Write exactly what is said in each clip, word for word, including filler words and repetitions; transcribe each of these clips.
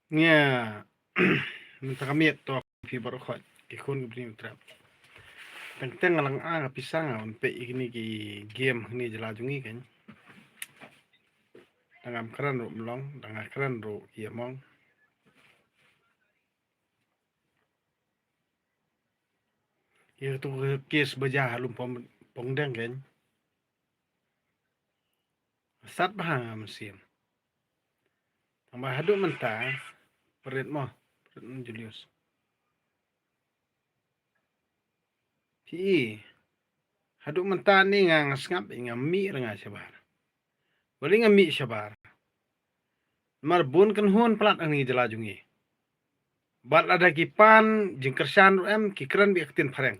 Nga mynta ka miet to phi baroh khoit ki khun ki bri u trap. Teng teng nga lang a nga pisa nga wan peit ïa kine ki game hangne jylla jong ngi kan. Dang ngam kren ruh mlong, dang nga kren ruh ki among. Ïa tu kes ba ja ha lum pong, pong deng kan. Sat bha nga mynsiem. Tang ba haduh mynta prit mo, prit mo Julius. Phi i, haduh mynta ni nga nga sngap i nga mih ra nga shabar. Bali nga mih shabar. Mar bun kynhun palat hangne jylla jong ngi. Bad lada ki pan jingkyrshan ruh em ki kren beit ïa ka ktien phareng.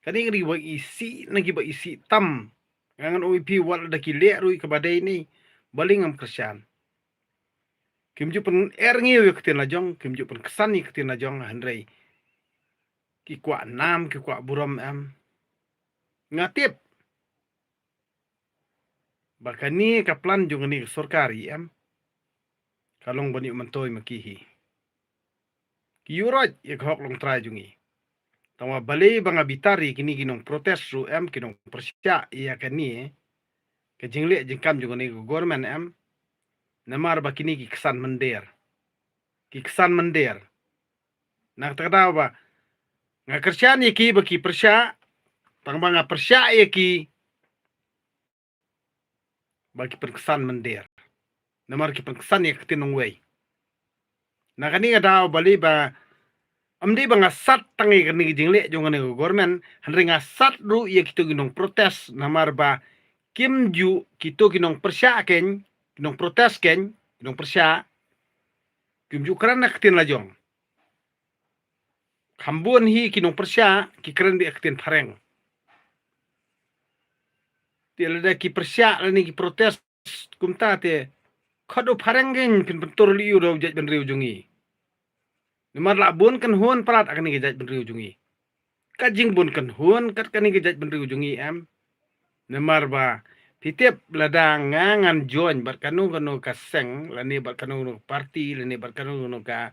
Kane ka dei ba isih na ki ba isih tam. Nga ngan ong ïa phi wat lada ki leh ruh ïa kaba dei ni. Bali ngam kyrshan. Kim ju pyn er ngi ïa ka ktien la jong, kim ju pyn ksan ïa ka ktien la jong hynrei ki kwah nam, ki kwah burom em. Nga tip ba kane ka plan jong kane ka sorkar i em ka long ban ïoh myntoi ma ki hi. Ki ïuh roit ïa ka hok longtrai jong ngi. Tang wa balei ba nga bitar ïa kine ki nong protest ruh em, ki nong pyrshah ïa kane ka jingleh jingkam jong kane ka government em. Namar ba kine ki ksan mynder. Ki ksan mynder. Na kata ka daw ba nga kyrshan ïa ki ba ki pyrshah, tang ba nga pyrshah ïa ki ba ki pynksan mynder. Namar ki pynksan ïa ka ktien nongwei. Na kane ka daw balei ba ym dei ba nga sat tang ïa kane ka jingleh jong kane ka government, hynrei nga sat ruh ïa kito ki nong protest namar ba kim ju, kito ki nong pyrshah kein, ki nong protest kein, ki nong pyrshah, kim ju kren na ka ktien la jong. Kham bun hi ki nong pyrshah ki kren beit ïa ka ktien phareng. Te lada ki pyrshah lane ki protest kumta te khot u phareng kein phin pyntur leh ïa u da u jaitbynriew jong ngi. Namar la bun kynhun palat ha kane ka jaitbynriew jong ngi. Ka jingbun kynhun kat kane ka jaitbynriew jong ngi em. Namar ba phi tip lada nga ngan join bad kano kano ka seng lane bad kano kano ka party lane bad kano kano ka,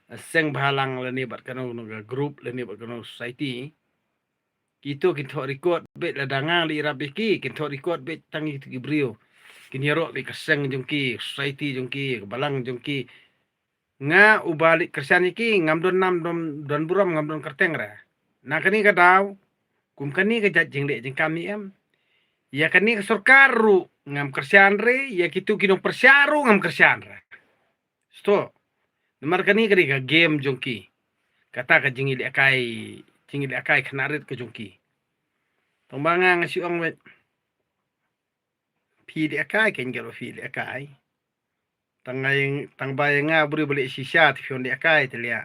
eh, seng bhalang lane bad kano kano ka group lane bad kano society. Kito kin thoh record beit lada nga leh ïarap ïa ki, kin thoh record beit tang ïa kito ki briew. Kin ïaroh beit ka seng jong ki, society jong ki, ka balang jong ki. Nga uba leit kyrshan ïa ki, ngam don nam, don, don burom, ngam don kyrteng ra. Na kane ka daw, kum kane ka jait jingleh jingkam i em. Ïa kane ka sorkar ruh ngam kyrshan re, ïa kito ki nong pyrshah ruh ngam kyrshan re. Sto. Namar kane ka dei ka game jong ki. Kata ka jingïalehkai, jingïalehkai khynnah rit ka jong ki. Tang ba nga nga shu ong beit. Phi lehkai kein, nga ruh phi lehkai. Tang nga, tang ba ïa nga briew ba leh shisha te phi wan lehkai te leh.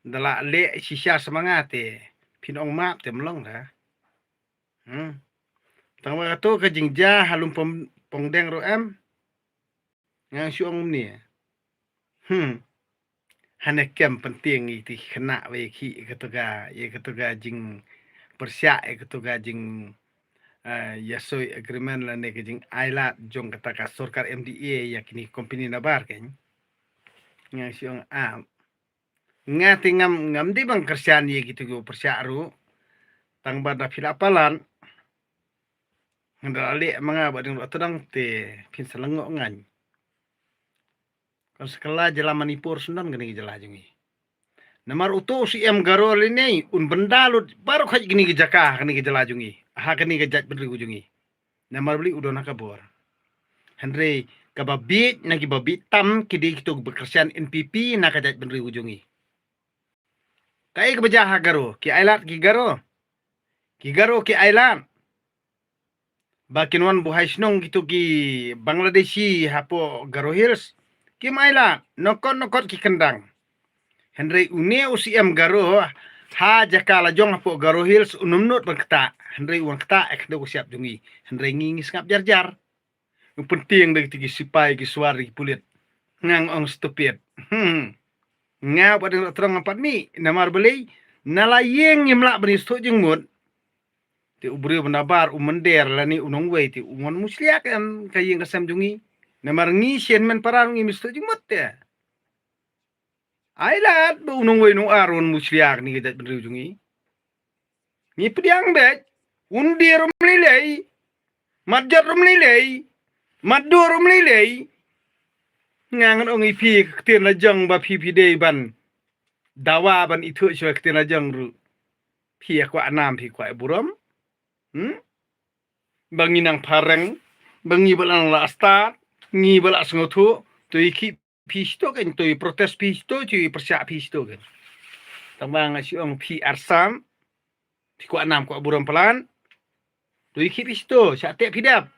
Da la leh shisha sa ma nga te phin ong map te mlong ra. Hmm. Tang ba kato ka jingjia ha lum pong, pong deng ruh em. Nga shu ong ne. Hmm. Hane kem pyntieng ïa kito ki khynnah wei ki ïa kato ka, ïa kato ka jingpyrshah, ïa kato ka jing, eh, ïa soi agreement lane ka jingailad jong kata ka sorkar M D A ïa kine company nabar kein. Nga shu ong ah. Nga te ngam, ngam dei ban kyrshan ïa kito ki pyrshah ruh. Tang ba da phi la palat. Nga da leh ma nga ba dang ruh tdang te phin sa lyngngoh ngan. Kan sa kylla jylla Manipur sngewdon kane ka jylla jong ngi. Namar uto u C M Garo lane un bynda lut baroh khoit kane ka jaka, kane ka jylla jong ngi. Ha kane ka jaitbynriew jong ngi. Namar balei u don ha ka bor. Hynrei kaba bieit na kiba bieit tam ki dei kito kiba kyrshan N P P na ka jaitbynriew jong ngi. Kaei kaba jia ha Garo, ki ailad ki Garo. Ki Garo ki ailad. Ba kin wan buhai shnong kito ki Bangladeshi hapoh Garo Hills. Kim ailad, nongkot nongkot ki kyndang. Hynrei une u C M Garo, ha jaka la jong hapoh Garo Hills, un ym nud ban ktah. Hynrei u wan ktah ïa ka dei u siap jong ngi. Hynrei ngi ngi sngap jar jar. U pyntieng da kito ki sipai, ki suwar, ki pulit. Nga ong stupid. Hmm. Nga pat dang la tdong pat mih. Namar balei, na la ïeng ngim lah ban ïa sngewthuh jingmut. Te u briew ba nabar, u mynder lane u nongwei te u wan mushliak em ka ïing ka sem jong ngi. Namar ngi shen men para ngi ym sngewthuh jingmut te. Ai lad ba u nongwei nongar un mushlia kane ka jaitbynriew jong ngi. Ngi pdiang beit, un die ruh mlei lei, mat jot ruh mlei lei, mat dur ruh mlei lei. Nga ngan ong ïa phi ka ktien la jong ba phi phi dei ban dawa ban ithuh shuwa ka ktien la jong ruh. Phi ïa kwah nam phi kwah burom. Hmm? Ba ngi nang phareng, ba ngi ba la nang la stad, ngi ba la sngewthuh, to ïa ki phi shto kein, to ïa protest phi shto, to ïa pyrshah phi shto kein. Tang ba nga shu ong phi arsam, phi kwah nam kwah burom palat. To ïa ki phi shto, shah teh phi dap.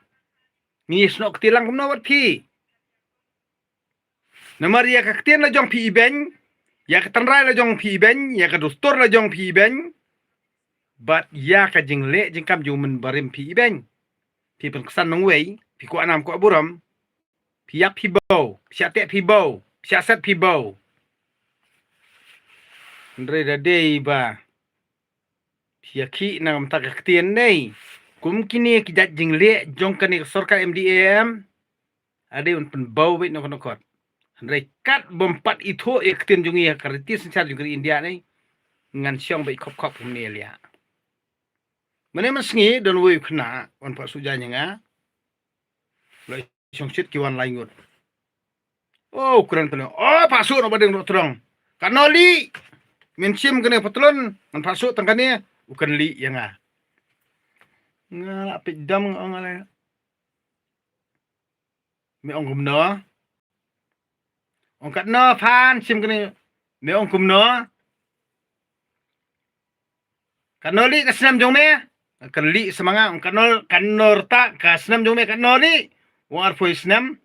Ngi snoh kti lang kumno wat phi. Namar ïa ka ktien la jong phi ibeiñ, ïa ka tynrai la jong phi ibeiñ, ïa ka dustur la jong phi ibeiñ, bad ïa ka jingleh jingkam jong u mynbarim phi ibeiñ. Phi pynksan nongwei, phi kwah nam kwah burom, phi ïap phi bew, phi shah teh phi bew, phi shah set phi bew. Hynrei da dei ba phi ïa khih na ka bynta ka ktien nei. Kum kine ki jait jingleh jong kane ka sorkar M D A M. Ade un pynbew beit nokot nokot. Hynrei kat bym pat ithuh ïa ka ktien jong ngi ha ka riti synshar jong ka ri India nei, ngan shong beit khop khop kumne ïa liah. Mane man sngi don wei u khynnah wan pha suja ïa nga. Lo shong shit ki wan lai ngut. Oh, u kren kane. Oh, pha su na ba ding ro trong. Katno lieh. Men shim kane patlun, ngan pha su tang kane, u kren lieh ïa nga. Nga la peit dam nga ong ale. Me ong kumno? Ong katno phan shim kane. Me ong kumno? Katno lieh ka snem jong me? Kan lieh sa ma nga, ong katno, katno rta ka snem jong me, katno lieh? Ong arphew snem.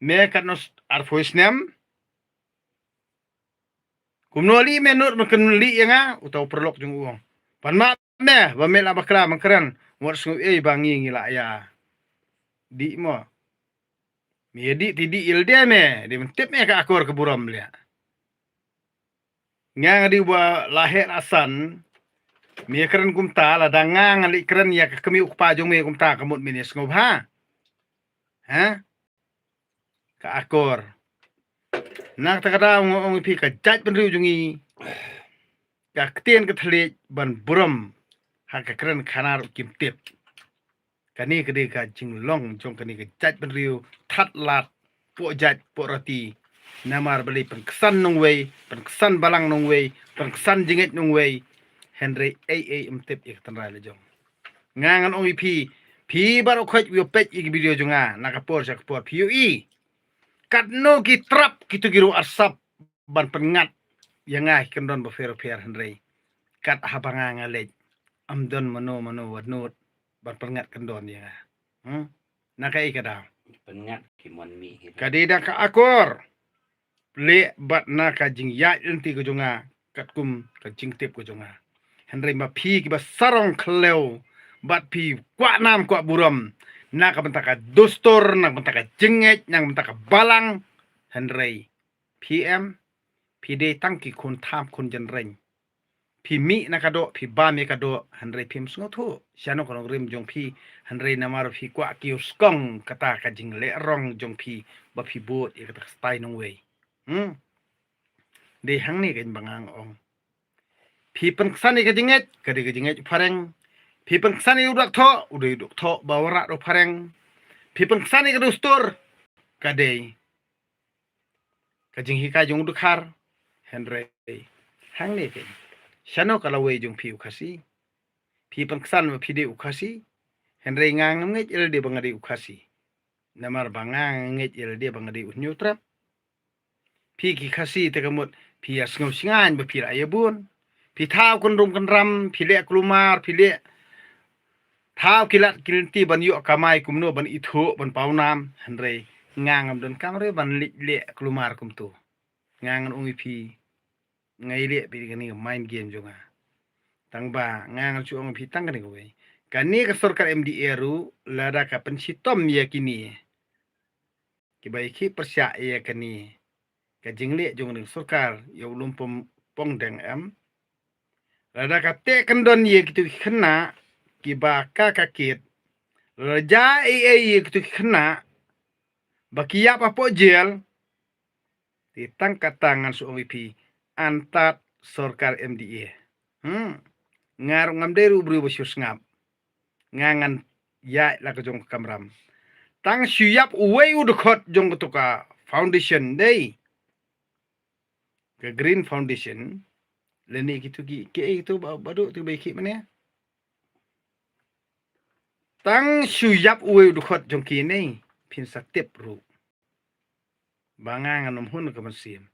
Me katno s-, arphew snem. Kumno lieh me nud me kan lieh ïa nga, uta u paralok jong u ong. Pan map me, ba me la bakla man kren, wat sngew ei ba ngi ngi la ïa dih mo. Me ïa dih ti dih ïa lade me, dei ban tip me ka akor ka burom leh. Nga nga dei ba la heh la san, me kren kumta, lada nga nga leit kren ïa ka kmie u kpa jong me kumta ka mut me ne sngewbha. Ha? Ka akor. Na kata ka daw nga ong ïa phi ka jaitbynriew jong ngi, ka ktien ka thylliej ban burom ha ka kren khana ruh kim tip. Kane ka dei ka jinglong jong kane ka jaitbynriew, thad lad, poh jait poh rati. Namar balei pynksan nongwei, pynksan balang nongwei, pynksan jingngeit nongwei. Hynrei ei ei ym tip ïa ka tynrai la jong. Nga ngan ong ïa phi, phi baroh khoit ïoh peit ïa ki video jong nga na ka por sha ka por, phi ïohi. Katno ki trap kito ki ruh arsap ban pynngat ïa nga ki kyndon bapher bapher, hynrei kat haba nga nga leit, ym don mano mano wat nud ban pynngat kyndon ïa nga. Hmm? Na kaei ka daw? Pynngat ki mon mih hi. Ka dei da ka akor. Leh bad na ka jingïaid lynti ka jong nga, katkum ka jingtip ka jong nga. Hynrei ma phi kiba sarong khlem, bad phi kwah nam kwah burom na ka bynta ka dustur, na ka bynta ka jingngeit, na ka bynta ka balang. Hynrei phi em, phi dei tang ki khun tham khun jynreng. Phi mih na ka doh, phi bam ïa ka doh, hynrei phim sngewthuh shano ka nongrim jong phi, hynrei namar phi kwah kiew skong kata ka jingleh rong jong phi, ba phi bud ïa kata ka stai nongwei. Hmm. Dei hangne ka jingba nga ong. Phi pynksan ïa ka jingngeit, ka dei ka jingngeit u phareng. Phi pynksan ïa u dak thoh, u dei u dak thoh ba wanrah da u phareng. Phi pynksan ïa ka dustur, ka dei ka jinghikai jong u dkhar. Hynrei hangne kein, shano ka lawei jong phi u Khasi? Phi pynksan ba phi dei u Khasi, hynrei nga ngam ngeit ïa lade ba nga dei u Khasi. Namar ba nga ngeit ïa lade ba nga dei u Hynñiewtrep. Phi ki Khasi te ka mut phi ïa sngew shngaiñ ba phi la ïa bun. Phi thaw kynrum kynram, phi leh kulmar, phi leh thaw ki lad ki lynti ban ïoh kamai kumno ban ithuh ban paw nam, hynrei nga ngam donkam re ban leh leh kulmar kumto. Nga ngan ong ïa phi, nga ïaleh beit ïa kane ka mind game jong nga. Tang ba nga ngan shu ong ïa phi tang kane kawei. Kane ka sorkar M D A ruh lada ka pynshitom ïa kine kiba ïa ki pyrshah ïa kane ka jingleh jong kane ka sorkar ïa u lum pom pong deng em. Lada ka teh kyndon ïa kito ki khynnah kiba ka ka kit. Lada jia ei ei ïa kito ki khynnah ba ki ïap hapoh jel. tang kata ngan shu ong ïa phi, antad sorkar M D A. Hmm. Nga ruh ngam dei ruh briew ba shu sngap. Nga ngan ïaid la ka jong ka kamram. Tang shu ïap uwei u dkhot jong kato ka foundation dei. Ka Green Foundation. Lane kitu ki, kiei kitu ba, ba duk tu ba ki mane. Tang shu ïap uwei u dkhot jong ki ne, phin sa tip ruh ba nga ngan ym hun ka mynsiem.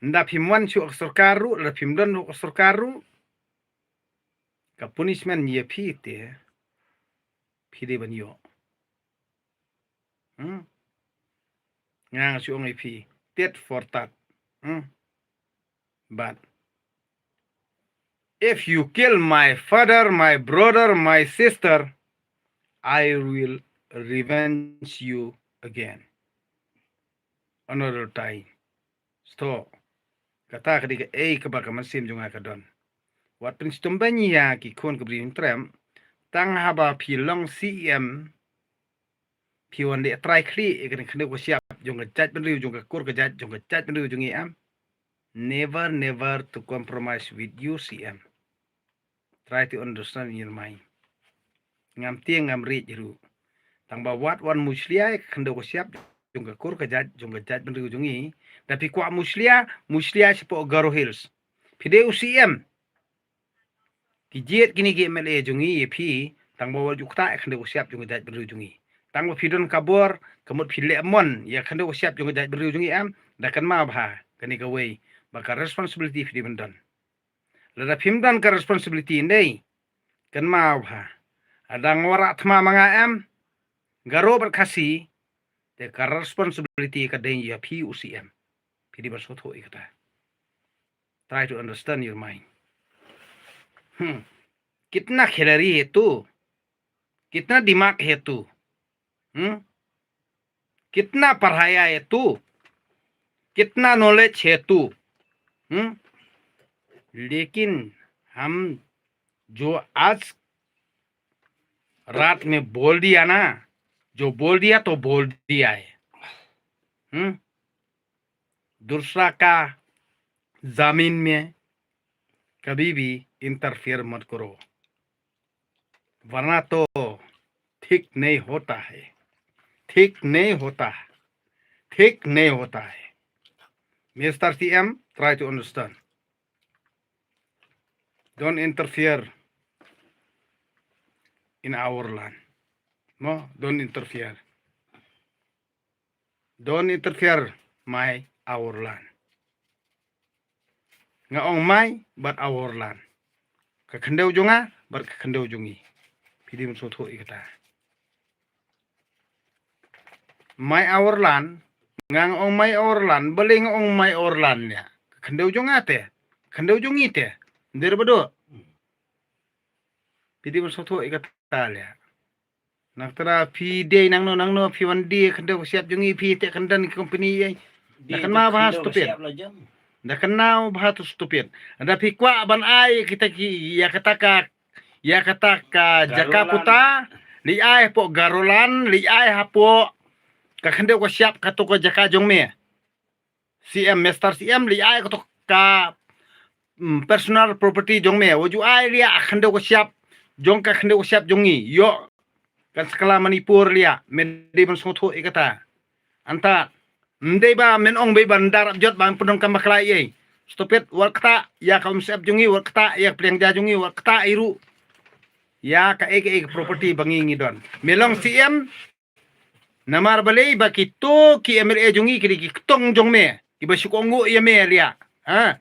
Nda phim wan shuh ka sorkar ruh, lada phim don ruh ka sorkar ruh, ka punishment ïa phi te, phi dei ban ïoh. Hmm? Nga nga shu ong ïa phi, tit for tat. Hmm? But if you kill my father, my brother, my sister, I will revenge you again. Another time. Sto. Kata ka dei kaei kaba ka mynsiem jong nga ka don. Wat pynshitom beiñ ïa ki khun ka briew Hynñiewtrep. Tang haba phi long C M, phi wan dei trai khlieh ïa ka khyndew ka shyiap jong ka jaitbynriew, jong ka kur ka jait, jong ka jaitbynriew jong ngi, em. Never, never to compromise with you, C M. Try to understand in your mind. Ngam tieng ngam riej ruh. Tang ba wat wan mushlia ïa ka khyndew ka shyiap jong ka kur ka jait, jong ka jaitbynriew jong ngi. Da phi kwah mushlia, mushlia shapoh Garo Hills. Phi dei u C M. Ki jied kine ki M L A jong ngi ïa phi, tang ba wat ju ktah ïa ka khyndew ka shyiap jong ka jaitbynriew jong ngi. Tang ba phi don ka bor, ka mut phi leh mon ïa ka khyndew ka shyiap jong ka jaitbynriew jong ngi, em. Da kynmaw bha kane kawei, ba ka responsibility phi dei ban don. Lada phim don ka responsibility, ndei, kynmaw bha. Lada nga wanrah thma ma nga, em, Garo bad Khasi, te ka responsibility ka dei ïa phi u C M. Phi dei ban sngewthuh ïa kata. Try to understand your mind. Hmm. कितना खिलाड़ी है तू? कितना दिमाग है तू? हम्म? कितना पढ़ाया है तू? कितना नॉलेज है तू? हम्म? लेकिन हम जो आज रात में बोल दिया ना, जो बोल दिया तो बोल दिया है। हम्म? दूसरा का जमीन में कभी भी इंटरफेयर मत करो, वरना तो ठीक नहीं होता है, ठीक नहीं होता, ठीक नहीं होता है। Mister C M, try to understand. Don't interfere in our land. No, don't interfere. Don't interfere my our land. Nga ong my bad our land. Ka khyndew jong nga bad ka khyndew jong ngi. Phi dei ban sngewthuh ïa kata. My our land, nga nga ong my our land, balei nga ong my our land ïa? Ka khyndew jong nga te, khyndew jong ngi te. Ndei ba dei. Phi dei ban sngewthuh ïa kata ïa. Nangta phi dei nangno nangno phi wan die khyndew ka shyiap jong ngi phi te khyndew ki company ïa. Da kynmaw bha stupid. Da kynmaw bha tu stupid. Da phi kwah ban ai kita ki ïa kata ka, ïa kata ka jaka puta, leit ai hapoh Garoland, leit ai hapoh ka khyndew ka shyiap kato ka jaka jong me. C M, Mister C M, leit ai kato ka, mm, personal property jong me. Wat ju ai ïa ka khyndew ka shyiap jong ka khyndew ka shyiap jong ngi. Ïoh. Kan sa kylla Manipur ïa, me dei ban sngewthuh ïa kata. Anta, ndei ba men ong ba ban da rap jot ban pyndonkam bakla ïa. Stupid, wat ktah ïa ka umsyep jong ngi, wat ktah ïa ka pliang ja jong ngi, wat ktah ïa ruh ïa kaei kaei ka property ba ngi ngi don. Me long C M, namar balei ba kito ki M L A jong ngi ki dei ki kyrtong jong me, kiba shu kohnguh ïa me ïa. Ha?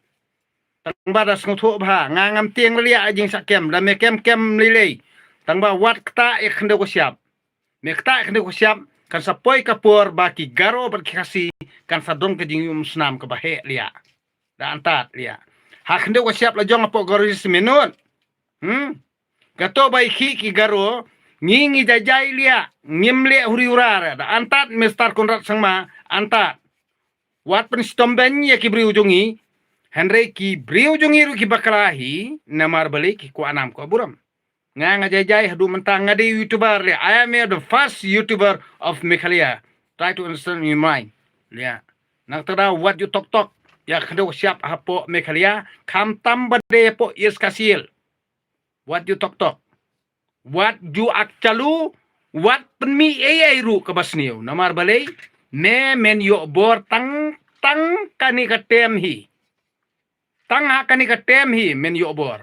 Tang ba da sngewthuh bha, nga ngam tieng ïa ka jingshah kem, da me kem kem lei lei. Tang ba wat ktah ïa ka khyndew ka shyiap. Me ktah ïa ka khyndew ka shyiap, kan sa poi ka por ba ki Garo bad ki Khasi kan sa don ka jingïumsnam kaba heh ïa. Da antad ïa. Ha khyndew ka shyiap la jong hapoh Garo Hills mynno. Hmm? Kato ba i khih ki Garo, ngi ngi jai jai ïa, ngim leh huri hura, da antad Mister Conrad Sangma, antad. Wat pynshitom beiñ ïa ki briew jong ngi, hynrei ki briew jong ngi ruh ki bakla hi, namar balei ki kwah nam kwah burom. Nga nga jai jai haduh mynta nga dei YouTuber ïa. I am the first YouTuber of Meghalaya. Try to understand your mind. Ïa. Na kata ka daw wat ju tok tok ïa ka khyndew ka shyiap hapoh Meghalaya, khamtam ba dei hapoh East Khasi Hills. Wat ju tok tok. Wat ju ak chalu, wat pynmih ei ei ruh kaba sniew. Namar balei, me men ïoh bor tang, tang kane ka term hi. Tang ha kane ka term hi men ïoh bor.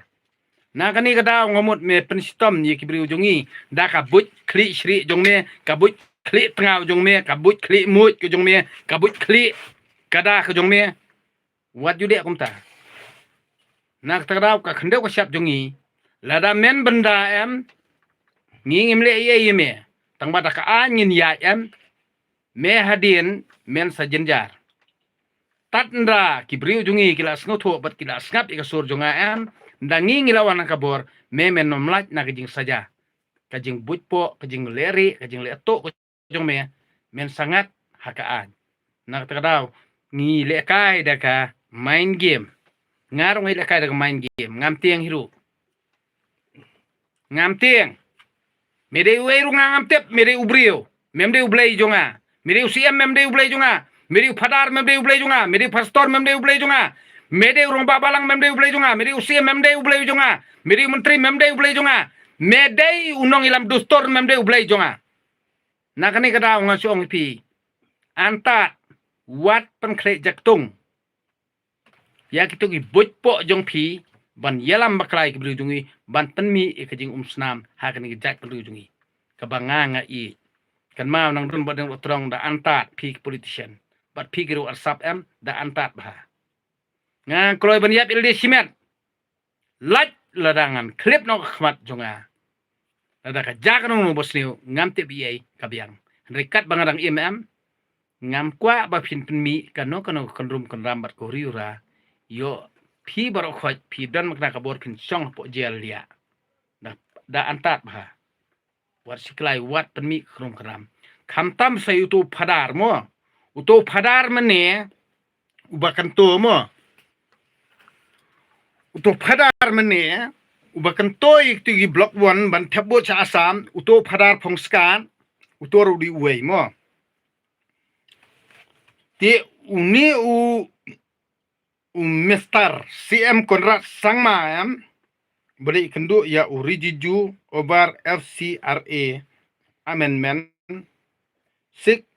Na kane ka daw nga mut me pynshitom ïa ki briew jong ngi da ka buit khlieh shrieh jong me, ka buit khlieh tngaw jong me, ka buit khlieh muid ka jong me, ka buit khlieh kada ka jong me. Wat ju dei kumta. Na kata ka daw ka khyndew ka shyiap jong ngi, lada men bynda em, ngi ngim leh ei ei ïa me. Tang ba da ka aiñ ngin ïaid em, me hadien men sa jynjar. Tad ynda ki briew jong ngi ki la sngewthuh bad ki la sngap ïa ka sur jong nga em, ynda ngi ngi la wan ha ka bor, me men ym lait na ka jingsaja, ka jingbuit poh, ka jingleh rieh, ka jingleh tuh ka jong me, men sa ngat ha ka aiñ. Na kata ka daw ngi lehkai da ka mind game. Nga ruh ngi lehkai da ka mind game, ngam tieng hi ruh. Ngam tieng. Me dei uei ruh nga ngam tip, me dei u briew, mem dei u Blei jong nga. Me dei u C M, mem dei u Blei jong nga. Me dei u phadar, mem dei u Blei jong nga. Me dei u pastor, mem dei u Blei jong nga. Me dei u rangbah balang, mem dei u Blei jong nga. Me dei u C M, mem dei u Blei jong nga. Me dei u myntri, mem dei u Blei jong nga. Me dei u nongïalam dustur, mem dei u Blei jong nga. Na kane ka daw nga shu ong ïa phi, antad, wat pynkhleh jaktung ïa kito ki buit poh jong phi ban ïalam bakla ïa ki briew jong ngi, ban pynmih ïa ka jingumsnam ha kane ka jaitbynriew jong ngi kaba nga nga ïeit. Kynmaw, nang don bad nang don trong, da antad phi ki politician bad phi ki riew arsap em, da antad bha. Nga kloi ban ïap ïalade shimet lait lada ngan khlip noh ka khmat jong nga. Lada ka jia kano kano ba sniew, ngam tip ei ei ka biang. Hynrei katba nga dang im em, ngam kwah ba phin pynmih kano kano ka kynrum kynram bad ka uri ura. Ïoh phi baroh khoit phi don ma kane ka bor phin shong hapoh jel ïa. Da, da antad bha. Wat siklai, wat pynmih ka kynrum kynram. Khamtam sa ïa uto u phadar mo. Uto u phadar mynne uba kynto mo. Uto u phadar mynne uba kynto ïa kito ki Block One ban thep vote sha Assam, uto u phadar Phongskat, uto ruh u dei uwei mo. Te une u u Mister C M Conrad Sangma em, ba dei kynduh ïa u Rijiju Obar F C R A Amendment, Sixth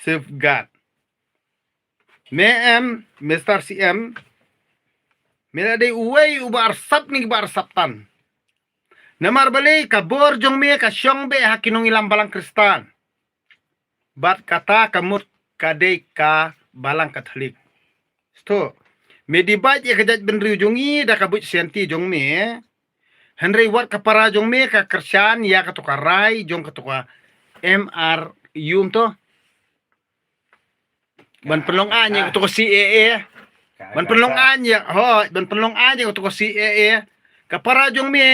Safeguard. Me em, Mister C M, me la dei uwei uba arsap ne kiba arsap tan. Namar balei, ka bor jong me ka shong beit ha ki nongïalam balang Khristan. Bad kata ka mut ka dei ka balang Katholik. Sngewthuh, me debate ïa ka jaitbynriew jong ngi da ka buit sianti jong me. Hynrei wat ka para jong me ka kyrshan ïa kato ka rai jong kato ka M R U to. Ban pynlong aiñ ïa kato ka C A A. Ban pynlong aiñ ïa, hooid, ban pynlong aiñ ïa kato ka C A A. Ka para jong me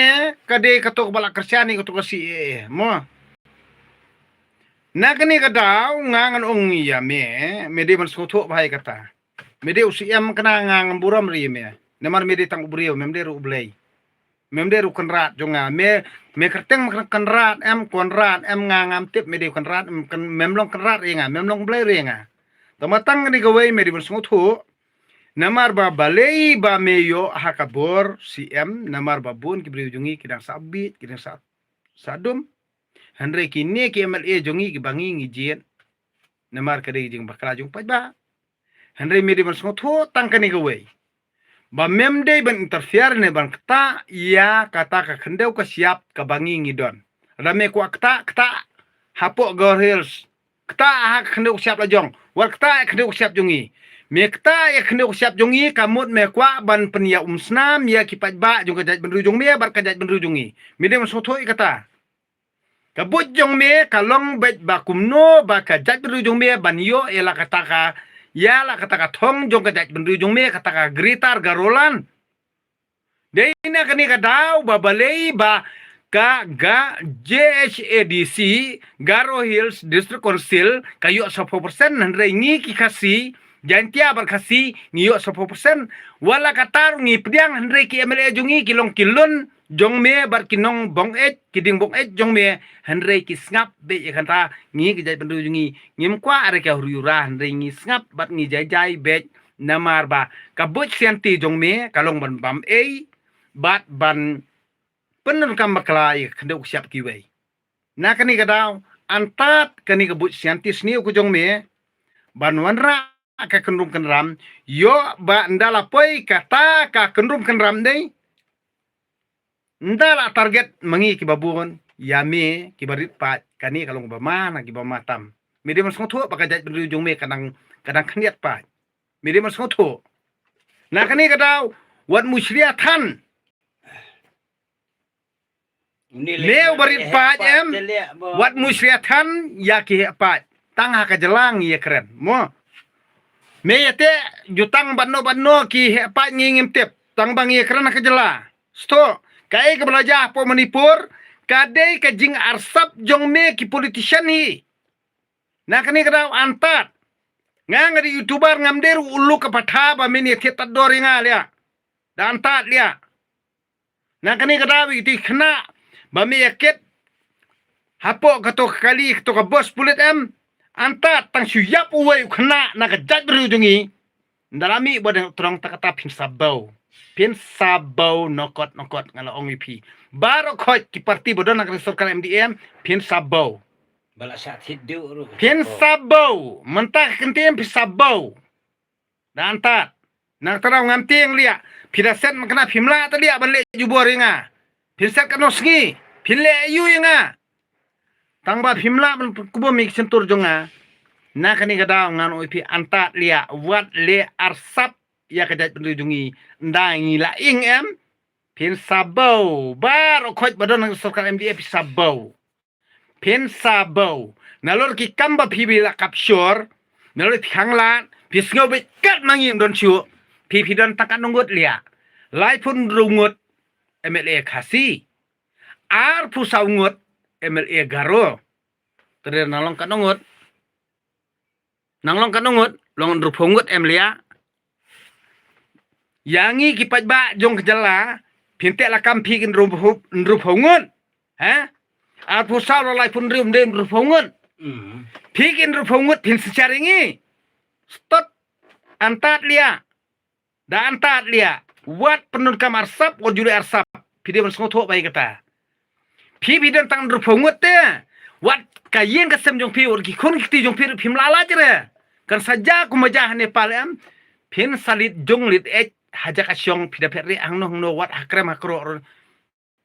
ka dei kato kaba la kyrshan ïa kato ka C A A mo. Na kane ka daw nga ngan ong ïa me, me dei ban sngewthuh bha ïa kata. Me dei u C M, kane nga ngam burom re ïa me. Namar me dei tang u briew, mem dei ruh u Blei. Mem dei ruh u Kynrad jong nga. Me, me kyrteng me Kynrad em, Conrad em, nga ngam tip me dei u Kynrad em, mem long Kynrad re ïa nga, mem long Blei re ïa nga. Tangba tang kane kawei me dei ban sngewthuh. Namar ba balei ba me ïoh ha ka bor C M, namar ba bun ki briew jong ngi ki dang sah bit, ki dang sah, sah dum. Hynrei kine ki M L A jong ngi kiba ngi ngi jied, namar ka dei ka jingbakla jong u paidbah. Hynrei me dei ban sngewthuh tang kane kawei, ba mem dei ban interfere ne ban ktah ïa kata ka khyndew ka shyiap kaba ngi ngi don. Lada me kwah ktah, ktah hapoh Garo Hills. Ktah ha ka khyndew ka shyiap la jong. Wat ktah ïa ka khyndew ka shyiap jong ngi. Me ktah ïa ka khyndew ka shyiap jong ngi ka mut me kwah ban pynïaumsnam ïa ki paidbah jong ka jaitbynriew jong me bad ka jaitbynriew jong ngi. Me dei ban sngewthuh ïa kata. Ka buit jong me ka long beit ba kumno ba ka jaitbynriew jong me ban ïoh ïa la kata ka, ïa la kata ka thong jong ka jaitbynriew jong me, kata ka Greater Garoland. Dei na kane ka daw ba balei ba ka, ka G H A D C, Garo Hills District Council, ka ïoh saphew percent, hynrei ngi ki Khasi, Jaintia bad Khasi, ngi ïoh saphew percent. Wat la katta ruh ngi pdiang, hynrei ki M L A jong ngi ki long ki lun, jong me bad ki nongbong eit, ki ding bong eit jong me, hynrei ki sngap beit ïa kata. Ngi ki jaitbynriew jong ngi ngim kwah re ka huri hura, hynrei ngi sngap bad ngi jai jai beit. Namar ba ka buit sianti jong me ka long ban bam ei bad ban pyndonkam bakla ïa ka khyndew ka shyiap kiwei. Na kane ka daw, antad kane ka buit sianti sniew ka jong me ban wanrah ka kynrum kynram, ïoh ba ynda la poi kata ka kynrum kynram dei, ynda la target ma ngi kiba bun, ïa me kiba rit paid, kane ka long ba ma na kiba ma tam. Me dei ban sngewthuh ba ka jaitbynriew jong me ka dang, ka dang khyndiat paid. Me dei ban sngewthuh. Na kane ka daw, wat mushria than. Une leh me u barit paid em, te leh ba wat mushria than ïa ki heh paid. Tang ha ka jylla ngi ïa kren mo. Me ïa te ju tang bad no bad no ki heh paid ngi ngim tip. Tang ba ngi ïa kren ha ka jylla. Sto, kaei kaba la jia hapoh Manipur ka dei ka jingarsap jong me ki politician hi. Na kane ka daw antad. Nga nga dei YouTuber, ngam dei ruh u luk ka patha ba men ïa thied tad dor ïa nga leh. Da antad leh. Na kane ka daw ïa kito ki khynnah ba me ïa kit hapoh kato ka kali, kato ka bos pulit em. Antad tang shu ïap uwei u khynnah na ka jaitbynriew jong ngi. Ynda la mih Bah Deng Dohtdong ta kata phin sa baw. Phin sa baw nokot nokot nga la ong ïa phi. Baroh khoit ki parti ba don ha ka sorkar M D A em phin sa baw. Ba la shah thied duh ruh. Phin sa baw. Mynta ka kyntien phin sa baw. Da antad. Na kata daw ngam tieng leh. Phi da set ma kane phim lah te leh ban leh jubor ïa nga. Phin set katno sngi. Phin leh aïu ïa nga. Tang ba phim lah ban pynkup ïa ki shyntur jong nga. Na kane ka daw ngan ong ïa phi antad leh, wat leh arsap ïa ka jaitbynriew jong ngi. Ynda ngi la ing em, phin sa baw. Baroh khoit ba don ha ka sorkar M D A phin sa baw. Phin sa baw. Nalor ki kam ba phi ba la capture, nalor phi khanglad, phi sngew beit kat ma ngi ym don shuh. Phi phi don tang katno ngut leh. Laiphew hynriew ngut M L A Khasi. Arphew saw ngut M L A Garo. Te dei nang long katno ngut? Nang long katno ngut? Long hynriewphew ngut em leh. Ïa ngi ki paidbah jong ka jylla, phin teh la kam phi ki hynriewphew, hynriewphew ngut. Ha? Arphew saw la laiphew hynriew ym dei hynriewphew ngut. Mm. Phi ki hynriewphew ngut phin synshar ïa ngi. Stop. Antad leh. Da antad leh, wat pyndonkam arsap, wat ju leh arsap. Phi dei ban sngewthuh bha ïa kata. Phi phi don tang hynriewphew ngut te. Wat ka ïing ka sem jong phi, wat ki khun ki kti jong phi, phim lah lait re. Kan sa jia kumba jia ha Nepal em. Phin sa leit jong leit eit ha jaka shong, phi da phet rieh hangno hangno, wat ha krem ha krok.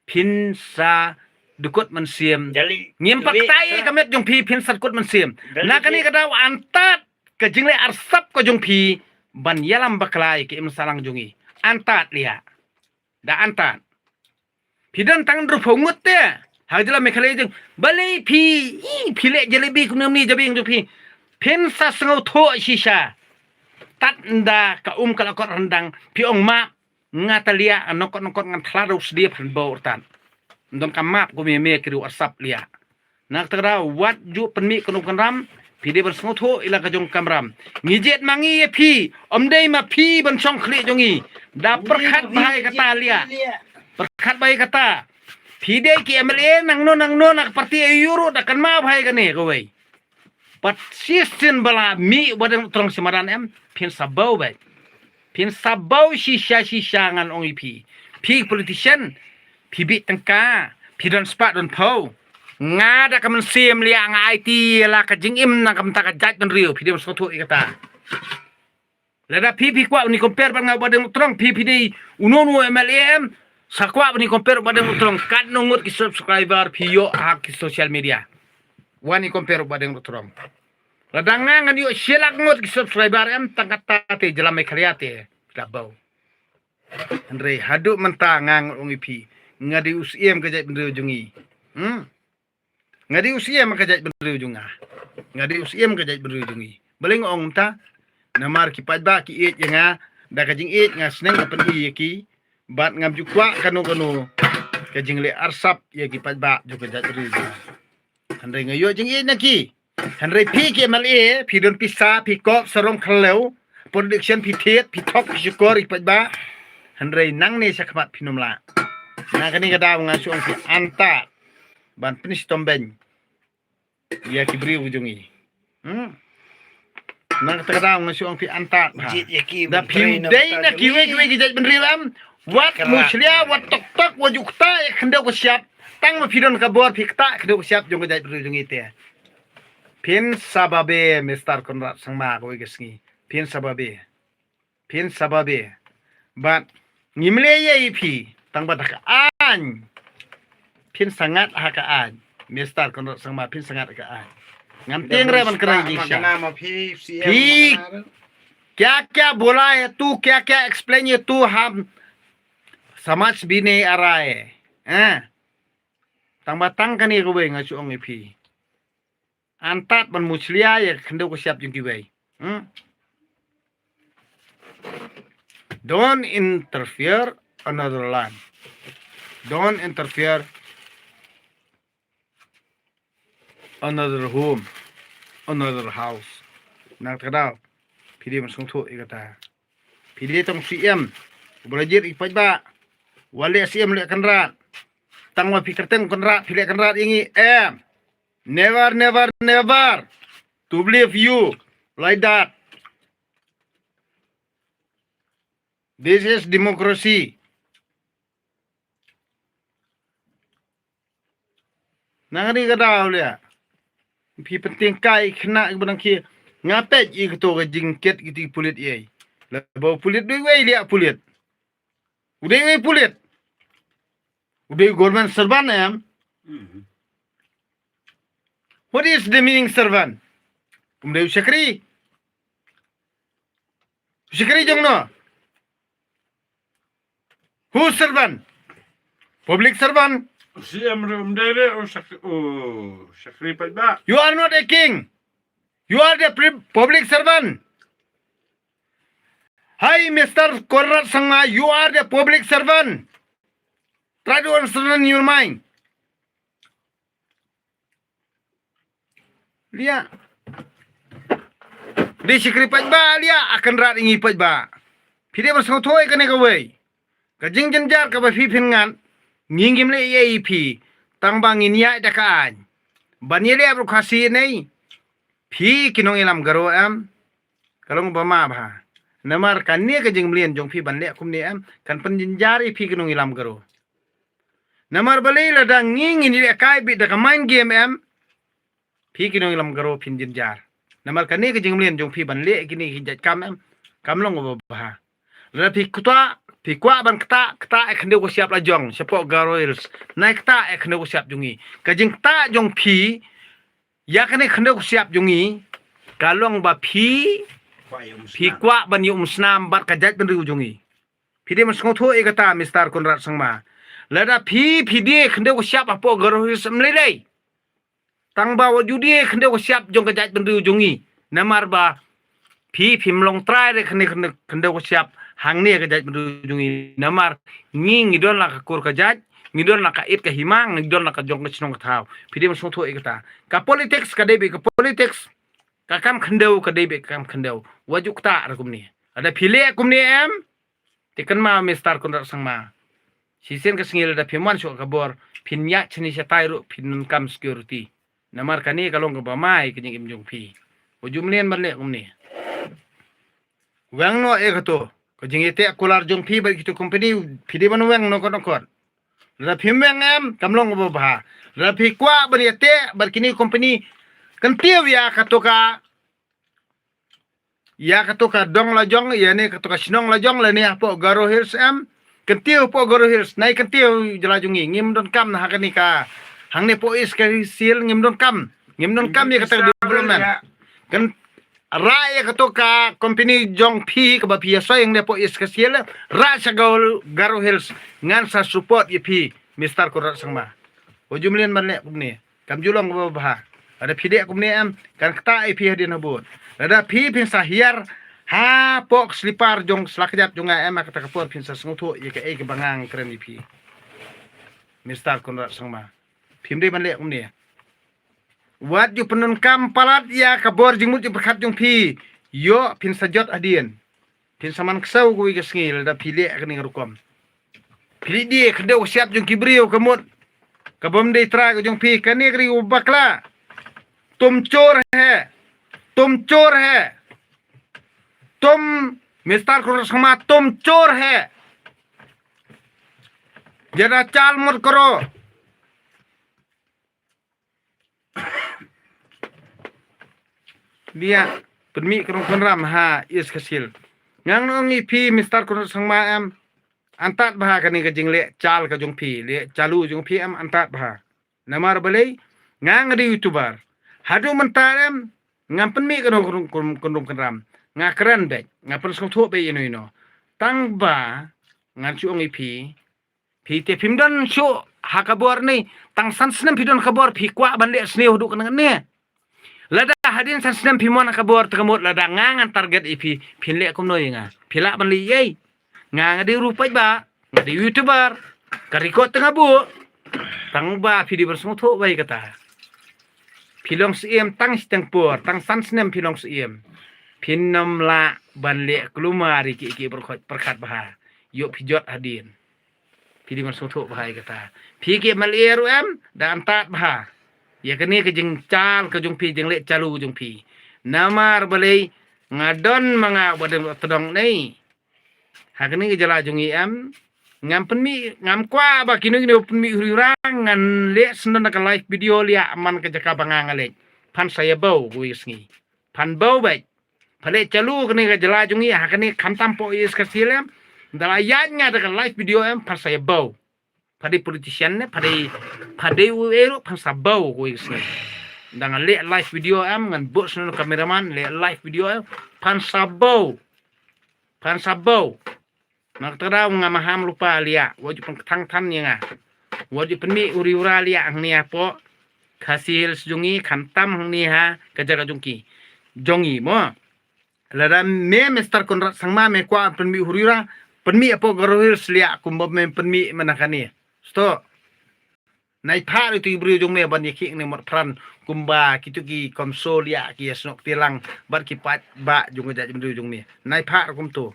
Phin sa dkut mynsiem. Jali. Ngim pat kata ïa ka met jong phi, phin sa dkut mynsiem. Jali. Na kane ka daw antad ka jingleh arsap ka jong phi ban ïalam bakla ïa ki imshalang jong ngi. Antad leh. Da antad. Phi don tang hynriewphew ngut te. Ha ka jylla Meghalaya jong. Balei phi, i, phi leh jalebi kumne kumne jabieng jong phi. Phin sa sngewthuh shisha. Tad ynda ka um ka la kot ryndang. Phi ong map. Nga ta leh, nokot nokot ngan thala da u sdiep han baw rtan. Ym don ka map kum ïa me ki riew arsap leh. Na kata ka daw wat ju pynmih kynrum kynram, phi dei ban sngewthuh ïa la ka jong ka kamram. Ngi jied ma ngi ïa phi, ym dei ma phi ban shong khlieh jong ngi. Da pyrkhat bha ïa kata leh. Pyrkhat bha ïa kata. Phi dei ki M L A nangno nangno na ka party aïu ruh da kynmaw bha ïa kane kawei. Pat shisien ba la mih Bah Deng Dohtdrong sha madan em, phin sa baw bha. Phin sa baw shisha shisha ngan ong ïa phi. Phi politician, phi bit tyngka, phi don spah don phew. Nga da ka mynsiem leh nga aiti ïa la ka jingim na ka bynta ka jaitbynriew, phi dei ban sngewthuh ïa kata. Lada phi phi kwah ban ïa compare bad nga Bah Deng Dohtdrong, phi phi dei uno uno M L A em, sa kwah ban ïa compare Bah Deng Dohtdrong, katno ngut ki subscriber phi ïoh ha ki social media. Wan ïa compare Bah Deng Dohtdrong. Lada nga ngan ïoh shi lak ngut ki subscriber em, tang kata te jylla Meghalaya te la baw. Hynrei haduh mynta nga ngan ong ïa phi, nga dei u Syiem ka jaitbynriew jong ngi. Hmm. Nga dei u Syiem ka jaitbynriew jong nga. Nga dei u Syiem ka jaitbynriew jong ngi. Balei nga ong mynta? Namar ki paidbah ki ïeit ïa nga, da ka jingïeit nga sneng ka pyni ïa ki, bad ngam ju kwah kano kano ka jingleh arsap ïa ki paidbah jong ka jaitbynriew jong nga. Hynrei nga ïoh jingïeit na ki. Hynrei phi ki M L A, phi don pisa, phi kop sarong khlem, production phi thied, phi thok, phi shukor ïa ki paidbah. Hynrei nangne sha khmat phin ym lah. Na kane ka daw nga shu ong phi antad ban pynshitom beiñ ïa ki briew jong ngi. Hmm. Na kata ka daw nga shu ong phi antad bha. Jied ïa ki da phi dei na kiwei kiwei ki jaitbynriew em. Wat mushlia, wat tok tok, wat ju ktah ïa ka khyndew ka shyiap. Tang ba phi don ka bor phi ktah khyndew ka shyiap jong ka jaitbynriew jong ngi te. Phin sa babe Mister Conrad Sangma kawei ka sngi. Phin sa babe. Phin sa babe. Bad ngim leh ei ei ïa phi tang ba da ka aiñ. Phin sa ngat ha ka aiñ. Mister Conrad Sangma, phin sa ngat ha ka aiñ. Ngam tieng re ban kren jingshisha. Phi kya kya bola hai tu, kya kya explain ye tu ham samajh bhi nahi aa raha hai. Eh. Tang ba tang kane kawei nga shu ong ïa phi. Antad ban mushlia ïa ka khyndew ka shyiap jong kiwei. Hmm? Don't interfere another land. Don't interfere another home, another house. Na kata ka daw phi dei ban sngewthuh ïa kata. Phi dei tang C M uba la jied ïa ki paidbah. Wat leh C M leh kynrad. Tang ba phi kyrteng kynrad phi leh kynrad ïa ngi em. Never, never, never to believe you like that. This is democracy. Na kane ka daw leh phi pynthikna ïa ki khynnah kiba dang khie. Nga peit ïa kato ka jingkit kito ki pulit ïa. Lada ba u pulit dei uwei leh pulit. U dei uwei pulit. U dei government servant em. Mhm. What is the meaning servant? Um dei u shakri. U shakri jong no? Who servant? Public servant. C M ruh um dei re u shak-, u shakri paidbah. You are not a king. You are the pri-, public servant. Hi, Mister Conrad Sangma, you are the public servant. Try to understand in your mind. Liah. Dei shakri paidbah liah, a kynrad ïa ngi paidbah. Phi dei ban sngewthuh ïa kane kawei. Ka jingjynjar kaba phi phin ngat, ngi ngim leh ei ei ïa phi. Tang ba ngin ïaid da ka aiñ. Ban ïaleh bad u Khasi ne. Phi ki nongïalam Garo em. Ka long ba ma bha. Namar kane ka jingmlien jong phi ban leh kumne em. Kan pynjynjar ïa phi ki nongïalam Garo. Namar balei lada ngi ngin ïalehkai beit da ka mind game em. Phi ki nongïalam Garo phin jynjar. Namar kane ka jingmlien jong phi ban leh kine ki jait kam em. Kam long ba bha. Lada phi ktah, phi kwah ban ktah, ktah ïa ka khyndew ka shyiap la jong shapoh Garo Hills. Nai ktah ïa ka khyndew ka shyiap jong ngi. Ka jingktah jong phi ïa kane ka khyndew ka shyiap jong ngi ka long ba phi, phi kwah ban ïa umsnam bad ka jaitbynriew jong ngi. Phi dei ban sngewthuh ïa kata Mister Conrad Sangma. Lada phi, phi die khyndew ka shyiap hapoh Garo Hills em lei lei. Tang ba wat ju die khyndew ka shyiap jong ka jaitbynriew jong ngi. Namar ba phi, phim long trai re khyndew, khyndew, khyndew ka shyiap hangne ka jaitbynriew jong ngi. Namar ngi ngi don la ka kur ka jait, ngi don la ka it ka hima, ngi don la ka jong ka shnong ka thaw. Phi dei ban sngewthuh ïa kata. Ka politics ka dei beit ka politics. Ka kam khyndew ka dei beit ka kam khyndew. Wat ju ktah re kumne. Lada phi leh kumne em. Te kynmaw Mister Conrad Sangma. Shisien ka sngi lada phi mon shuh ka bor, phin ïaid shane shatai ruh phin donkam security. Namar kane ka long kaba mai ka jingim jong phi. Wat ju mlien ban leh kumne. Weng noh ïa kato. Ka jingïateh kular jong phi bad kito company phi dei ban weng noh kot noh kot. Lada phim weng em, kam long kaba bha. Lada phi kwah ban ïateh bad kine company, kyntiew ïa kato ka ïa kato ka dong la jong, ïa ne kato ka shnong la jong, lane hapoh Garo Hills em. Kyntiew hapoh Garo Hills, nai kyntiew jylla jong ngi, ngim donkam ha kane ka, hangne hapoh East Khasi Hills ngim donkam. Ngim donkam ïa kata ka development. Kan rah ïa kato ka company jong phi kaba phi ïa soi hangne hapoh East Khasi Hills, rah sha Garo, Garo Hills, ngan sa support ïa phi, Mister Conrad Sangma. Wat ju mlien ban leh kumne. Kam ju long kaba bha. Lada phi leh kumne em, kan ktah ïa phi hadien habud. Lada phi phin sa hiar hapoh ka slipar jong sla kjat jong nga em, ha kata ka por phin sa sngewthuh ïa kaei kaba nga kren ïa phi. Mister Conrad Sangma. Phim dei ban leh kumne. Wat ju pyndonkam palat ïa ka bor jingmut jingpyrkhat jong phi. Ïoh phin sa jot hadien. Phin sa man ksew kawei ka sngi lada phi leh kane ka rukom. Phi die khyndew ka shyiap jong ki briew ka mut ka bym dei trai ka jong phi. Kane ka ri u bakla. तुम चोर है, तुम चोर है, तुम, मिस्टर कुंदन संगमा, तुम चोर है। ज्यादा चाल मत करो। Dia pynmih ka rung pynram ha East Khasi Hills. Ngan ong ïa phi, Mister Conrad Sangma, em, antad bha kane ka jingleh chal ka jong phi, leh chalu jong phi, em, antad bha. Namar balei? Nga nga dei YouTuber. Haduh mynta, em, ngam pynmih ka rung, ka rung, ka rung pynram. Nga kren beit, nga pynsngewthuh beit ïa no ïa no. Tang ba ngan shu ong ïa phi, phi te phim don shuh ha ka bor ne, tang san snem phi don ka bor, phi kwah ban leh sniew haduh kane kane. Lada hadien san snem phi mon ha ka bor, te ka mut lada nga ngan target ïa phi, phin leh kumno ïa nga? Phi lah ban leh ei? Nga nga dei ruh paidbah, nga dei YouTuber, ka record te nga buh. Tang ba phi dei ban sngewthuh bha ïa kata. Phi long Syiem tang shiteng por, tang san snem phi long Syiem. Phin ym lah ban leh kulmar ïa ki, ki pyrkhat, pyrkhat bha. Ïoh phi jot hadien. Phi dei ban sngewthuh bha ïa kata. Phi ki M L A ruh, em, da antad bha ïa kane ka jingchal ka jong phi, jingleh chalu ka jong phi. Namar balei? Nga don ma nga ba dang tdong ne ha kane ka jylla jong ngi, em. Ngam pynmih, ngam kwah ba kino kino pynmih huri hura, ngan leh sngewdon da ka live video liah man ka jaka ba nga nga leit. Phan sa ïa bau kawei ka sngi. Phan bau beit. Pha leh chalu kane ka jylla jong ngi ha kane, khamtam hapoh East Khasi Hills, em. Da la ïaid nga da ka live video, em, phan sa ïa bau. Pha dei politician ne, pha dei, pha dei uei ruh, phan sa bau kawei ka sngi. Da nga leh live video, em, ngan buh sngewdon cameraman, leh live video, em, phan sa bau. Phan sa bau. Na kata ka daw nga maham lypa liah, wat ju pynkthang than ïa nga. Wat ju pynmih huri hura liah hangne hapoh Khasi Hills jong ngi, khamtam hangne ha ka jaka jong ki, jong ngi mo. Lada me Mister Conrad Sangma me kwah pynmih huri hura, pynmih hapoh Garo Hills liah, kumba me pynmih mynta kane. Stop. Nai phah ïa ki briew jong me ban ïakhih ne mot pran kumba kito ki komso liah, ki ïasnoh kti lang bad ki paidbah jong ka jaitbynriew jong me. Nai phah ruh kumto.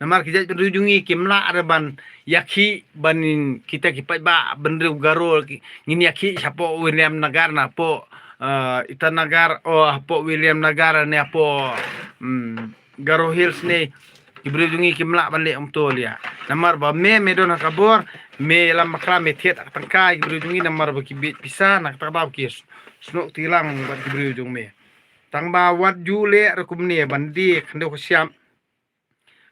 Namar ki jaitbynriew jong ngi kim lah re ban ïakhih ban kita ki paidbah bynriew Garo, ki, ngin ïakhih shapoh Williamnagar, napoh, eh, Itanagar, oh, hapoh Williamnagar ne hapoh, hmm, Garo Hills ne. Ki briew jong ngi kim lah ban leh kumto liah. Namar ba me, me don ha ka bor, me lam bakla, me thied ha ka tyngka ïa ki briew jong ngi, namar ba ki bieit pisa, na kata ka daw ki snoh kti lang bad ki briew jong me. Tang ba wat ju leh ruh kumne, ban die khyndew ka shyiap,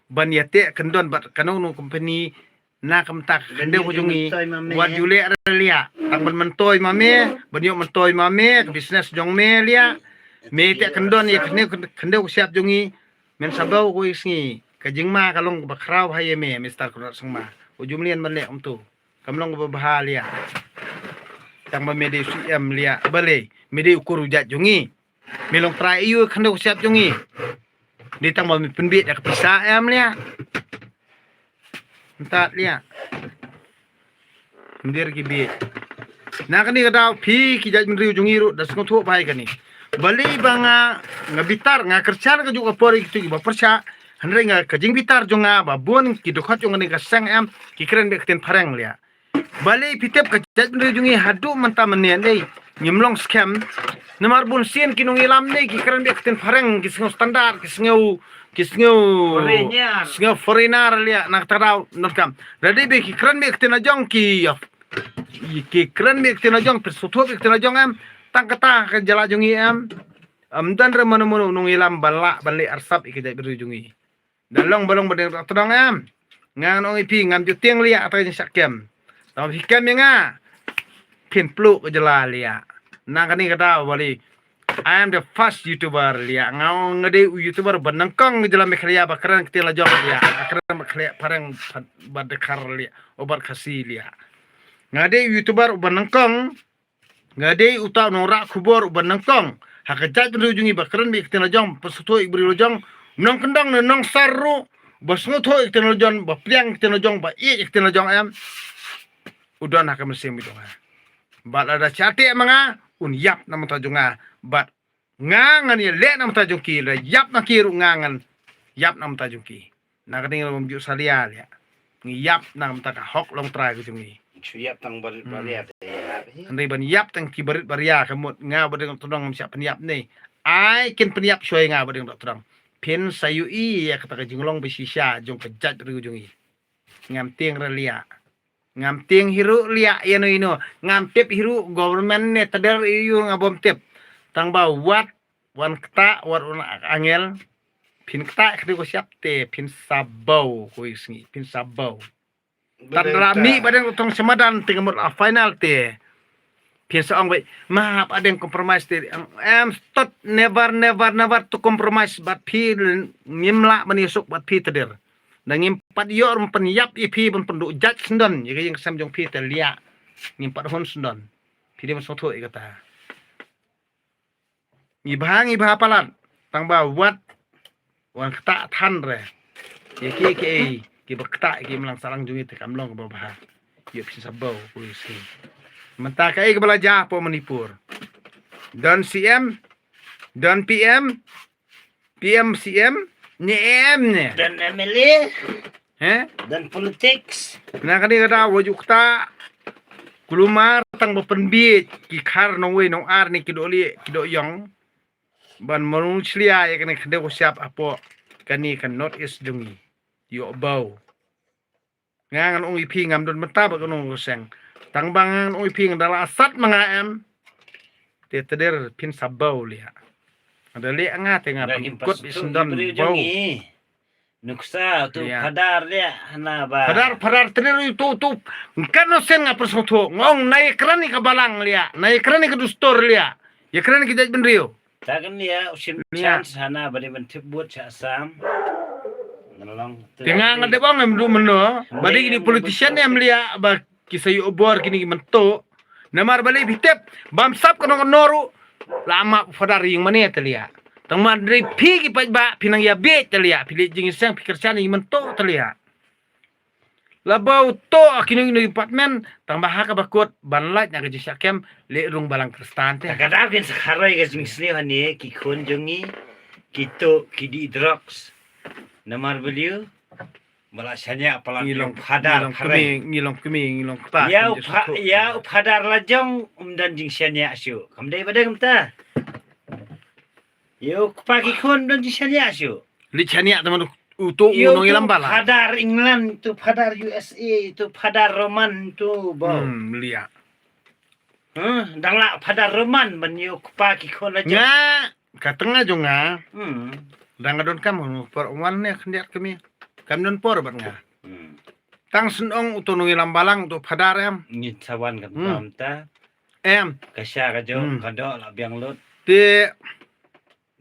ban ïateh kyndon bad kano kano company na ka bynta ka khyndew ka jong ngi. Wat ju leh re liah. Tang ban myntoi ma me, ban ïoh myntoi ma me, ka business jong me liah. Me teh kyndon ïa khyndew, khyndew ka shyiap jong ngi. Men sa bau kawei ka sngi. Ka jingma ka long kaba khraw ha ïa me, Mister Conrad Sangma. U ju mlien ban leh kumto. Kam long kaba bha liah. Tang ba me dei u Syiem liah. Balei? Me dei u kur u jait jong ngi. Me long trai aiu khyndew ka shyiap jong ngi? Dei tang ba me pynbieit da ka pisa, em liah. Antad liah. Myndir ki bieit. Na kane ka daw phi ki jaitbynriew jong ngi ruh da sngewthuh bha ïa kane. Balei ba nga, nga bitar, nga kyrshan kajuh ka por ïa kito kiba pyrshah. Hynrei nga, ka jingbitar jong nga ba bun ki dkhot jong kane ka seng, em, ki kren beit ka ktien phareng liah. Balei phi tip ka jaitbynriew jong ngi haduh mynta mynne, dei, ngim long skhem. Namar bun sien ki nongïalam ne ki kren beit ka ktien phareng, ki sngew standard, ki sngew, ki sngew, foreigner, sngew foreigner liah, na kata ka daw, nangta kam. Lada dei ba ki kren beit ka ktien la jong ki, ki kren beit ka ktien la jong, pynsngewthuh beit ka ktien la jong, em. Tang kata ka jylla jong ngi, em. Ym don re mano mano u nongïalam ban lah ban leh arsap ïa ka jaitbynriew jong ngi. Da long ba long ba dang tdong, em. Ngan ong ïa phi, ngam ju tieng liah ata ka jingshah kem. Tang ba phi kem ïa nga, phin pluh ka jylla liah. Na kane ka daw balei, I am the first YouTuber liah. Nga ong nga dei u YouTuber ba nyngkong ka jylla Meghalaya ba kren ka ktien la jong liah. Ba kren ba khleh phareng bad dkhar liah, o bad Khasi liah. Nga dei u YouTuber ba nyngkong, nga dei uta u nongrah khubor uba nyngkong ha ka jaitbynriew jong ngi ba kren beit ka ktien la jong, pynsngewthuh ïa ki briew la jong, nongkyndong ne nongsor ruh, ba sngewthuh ïa ka ktien la jong, ba pdiang ïa ka ktien la jong, ba ïeit ïa ka ktien la jong, em. U don ha ka mynsiem jong nga. Bad lada sha teh ma nga, un ïap na ka bynta jong nga. Bad nga ngan ïaleh na ka bynta jong ki, lada ïap ma ki ruh nga ngan ïap na ka bynta jong ki. Na ka ding ruh ngam ju salia liah. Ngi ïap namar ka hok longtrai ka jong ngi. Shu ïap tang barit baria te. Hynrei ban ïap tang ki barit baria ka mut nga ba dang tnong ngam shah pynïap ne. Ai kin pynïap shuwa ïa nga ba dang tnong. Phin sa ïohi ïa kata ka jinglong ba shisha jong ka jaitbynriew jong ngi. Ngam tieng re liah. Ngam tieng hi ruh liah ïa no ïa no. Ngam tip hi ruh government ne tder ïa u nga bym tip. Tang ba wat wan ktah wat wan angel. Phin ktah kdi ko siap te phin sa bau ko i sngi phin sa bau. Tan rami ba dang tong semadan te ngamut la final te. Phin sa ong bai ma ba dang compromise te em, em stot never never never to compromise bad phi. Ngim lah ban ïasuk bad phi tdir. Da ngim pat ïoh ruh pynïap ïa phi ban pynduh judge sendon ïa ka ïing ka sem jong phi te liah. Ngim pat hun sendon. Phi dei ban sngewthuh ïa kata. Ngi bha ngi bha palat tang ba wat wan ktah than re. Ïa ki ki ei ki ba ktah ki mlang sarang jong ngi te kam long ba bha. Ïa phi sa bau ko ïa si. Mynta ka ei ka ba la ja po Manipur. Don C M, don P M, P M C M ne A M ne. Don M L A, he? Don politics. Na kani ka daw wa ju ktah. Kulumar tang ba pynbiej ki khar nongwei nongar ne ki doh lieh ki doh ïong. Ban mrung chlia ïa kani ka dei ko siap apo kani ka North East jong ngi. Ïoh bau. Nga ngan ong ïa phi ngam don mynta ba ka nong ka seng. Tang ba nga ngan ong ïa phi nga da la sat ma nga em. Te tder phin sa bau liah. Nga da liah nga te nga phin kut bi sendon bau. Nuksa tu phadar liah hana ba. Phadar phadar tder tu tu. Kan no sen nga persong tu ngong nai kran ni ka balang liah. Nai kran ni ka dustur liah. Ïa kren ki jait bynriew. Ta kan ïa u shim chance hana ba dei ban tip vote sha Assam. Ngan long. Te nga nga dei ba ngam du mynno ba dei ki politician em liah ba ki sa ïoh bor kini ki mynto. Namar ba lei phi tip bam sap kano kano ruh la ma phadar ïing mane te liah. Tang man dei phi ki paidbah phi nang ïa bieit te liah phi leit jingïaseng phi kyrshan ïing mynto te liah. La bau to a kino kino department tang ba ha ka ba kut ban lait na ka jingshah kem le rung balang Kristan te. Ta ka dap kin sa kharoi ka jingsniew hane ki khun jong ngi ki to ki di drugs. Namar beliu ba la shania palat ngi long phadar ngi long kmie ngi long kmie ngi long kpa. Ya u phadar la jong um dan jingshania shu kam dei ba dei kumta. Ya u kpa ki khun um dan jingshania shu. Li shania te man uto u nongïalam balang. Phadar England tu phadar U S A tu phadar Roman tu bau. Hmm, liah. Huh, dang lah phadar Roman ban ïoh kpa ki khun la jong. Nga ka tnga jong nga. Hmm. Dang nga don kam hunu por wan ne khyndiat kmie. Kam don por bad nga. Hmm. Tang sngewthuh uto nongïalam balang uto phadar em. Ngi sawan ka tam ta. Em. Ka sha ka jong ka do la biang lut. Te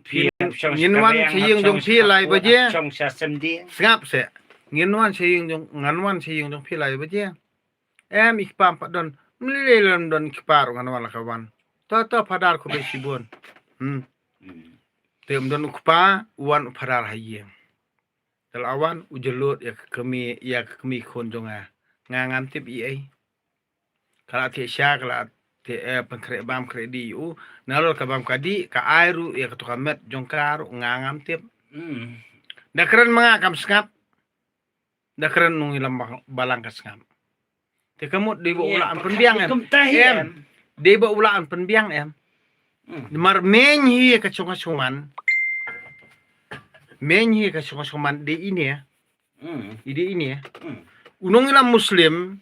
ngin wan sha ïing jong phi lai baje. Sngap se. Ngin wan sha ïing jong ngan wan sha ïing jong phi lai baje. Em i kpa pat don mlilei lam don i kpa ruh ngan wan la ka wan. To to phadar ko be shibun. Hmm. Te um don u kpa wan u phadar ha ïing. Te la wan u jyllud ïa ka kmie ïa ka kmie khun jong nga. Nga ngam tip i ei. Ka la thiah sha ka la thiah eh, pynkhreh bam khreh dih u. Nalor ka bam ka dih ka ai ruh ïa kato ka met jong ka ruh nga ngam tip. Hmm. Da kren ma nga kam sngap. Da kren nongïalam balang ka sngap. Te ka mut dei ba u la an pynbiang em. Em. Dei ba u la an pynbiang em. Hmm. Mar meiñ hi ka chong ka chong man. Meiñ hi ka chong ka chong man dei ine. Hmm. I dei ine. Hmm. U nongïalam Muslim.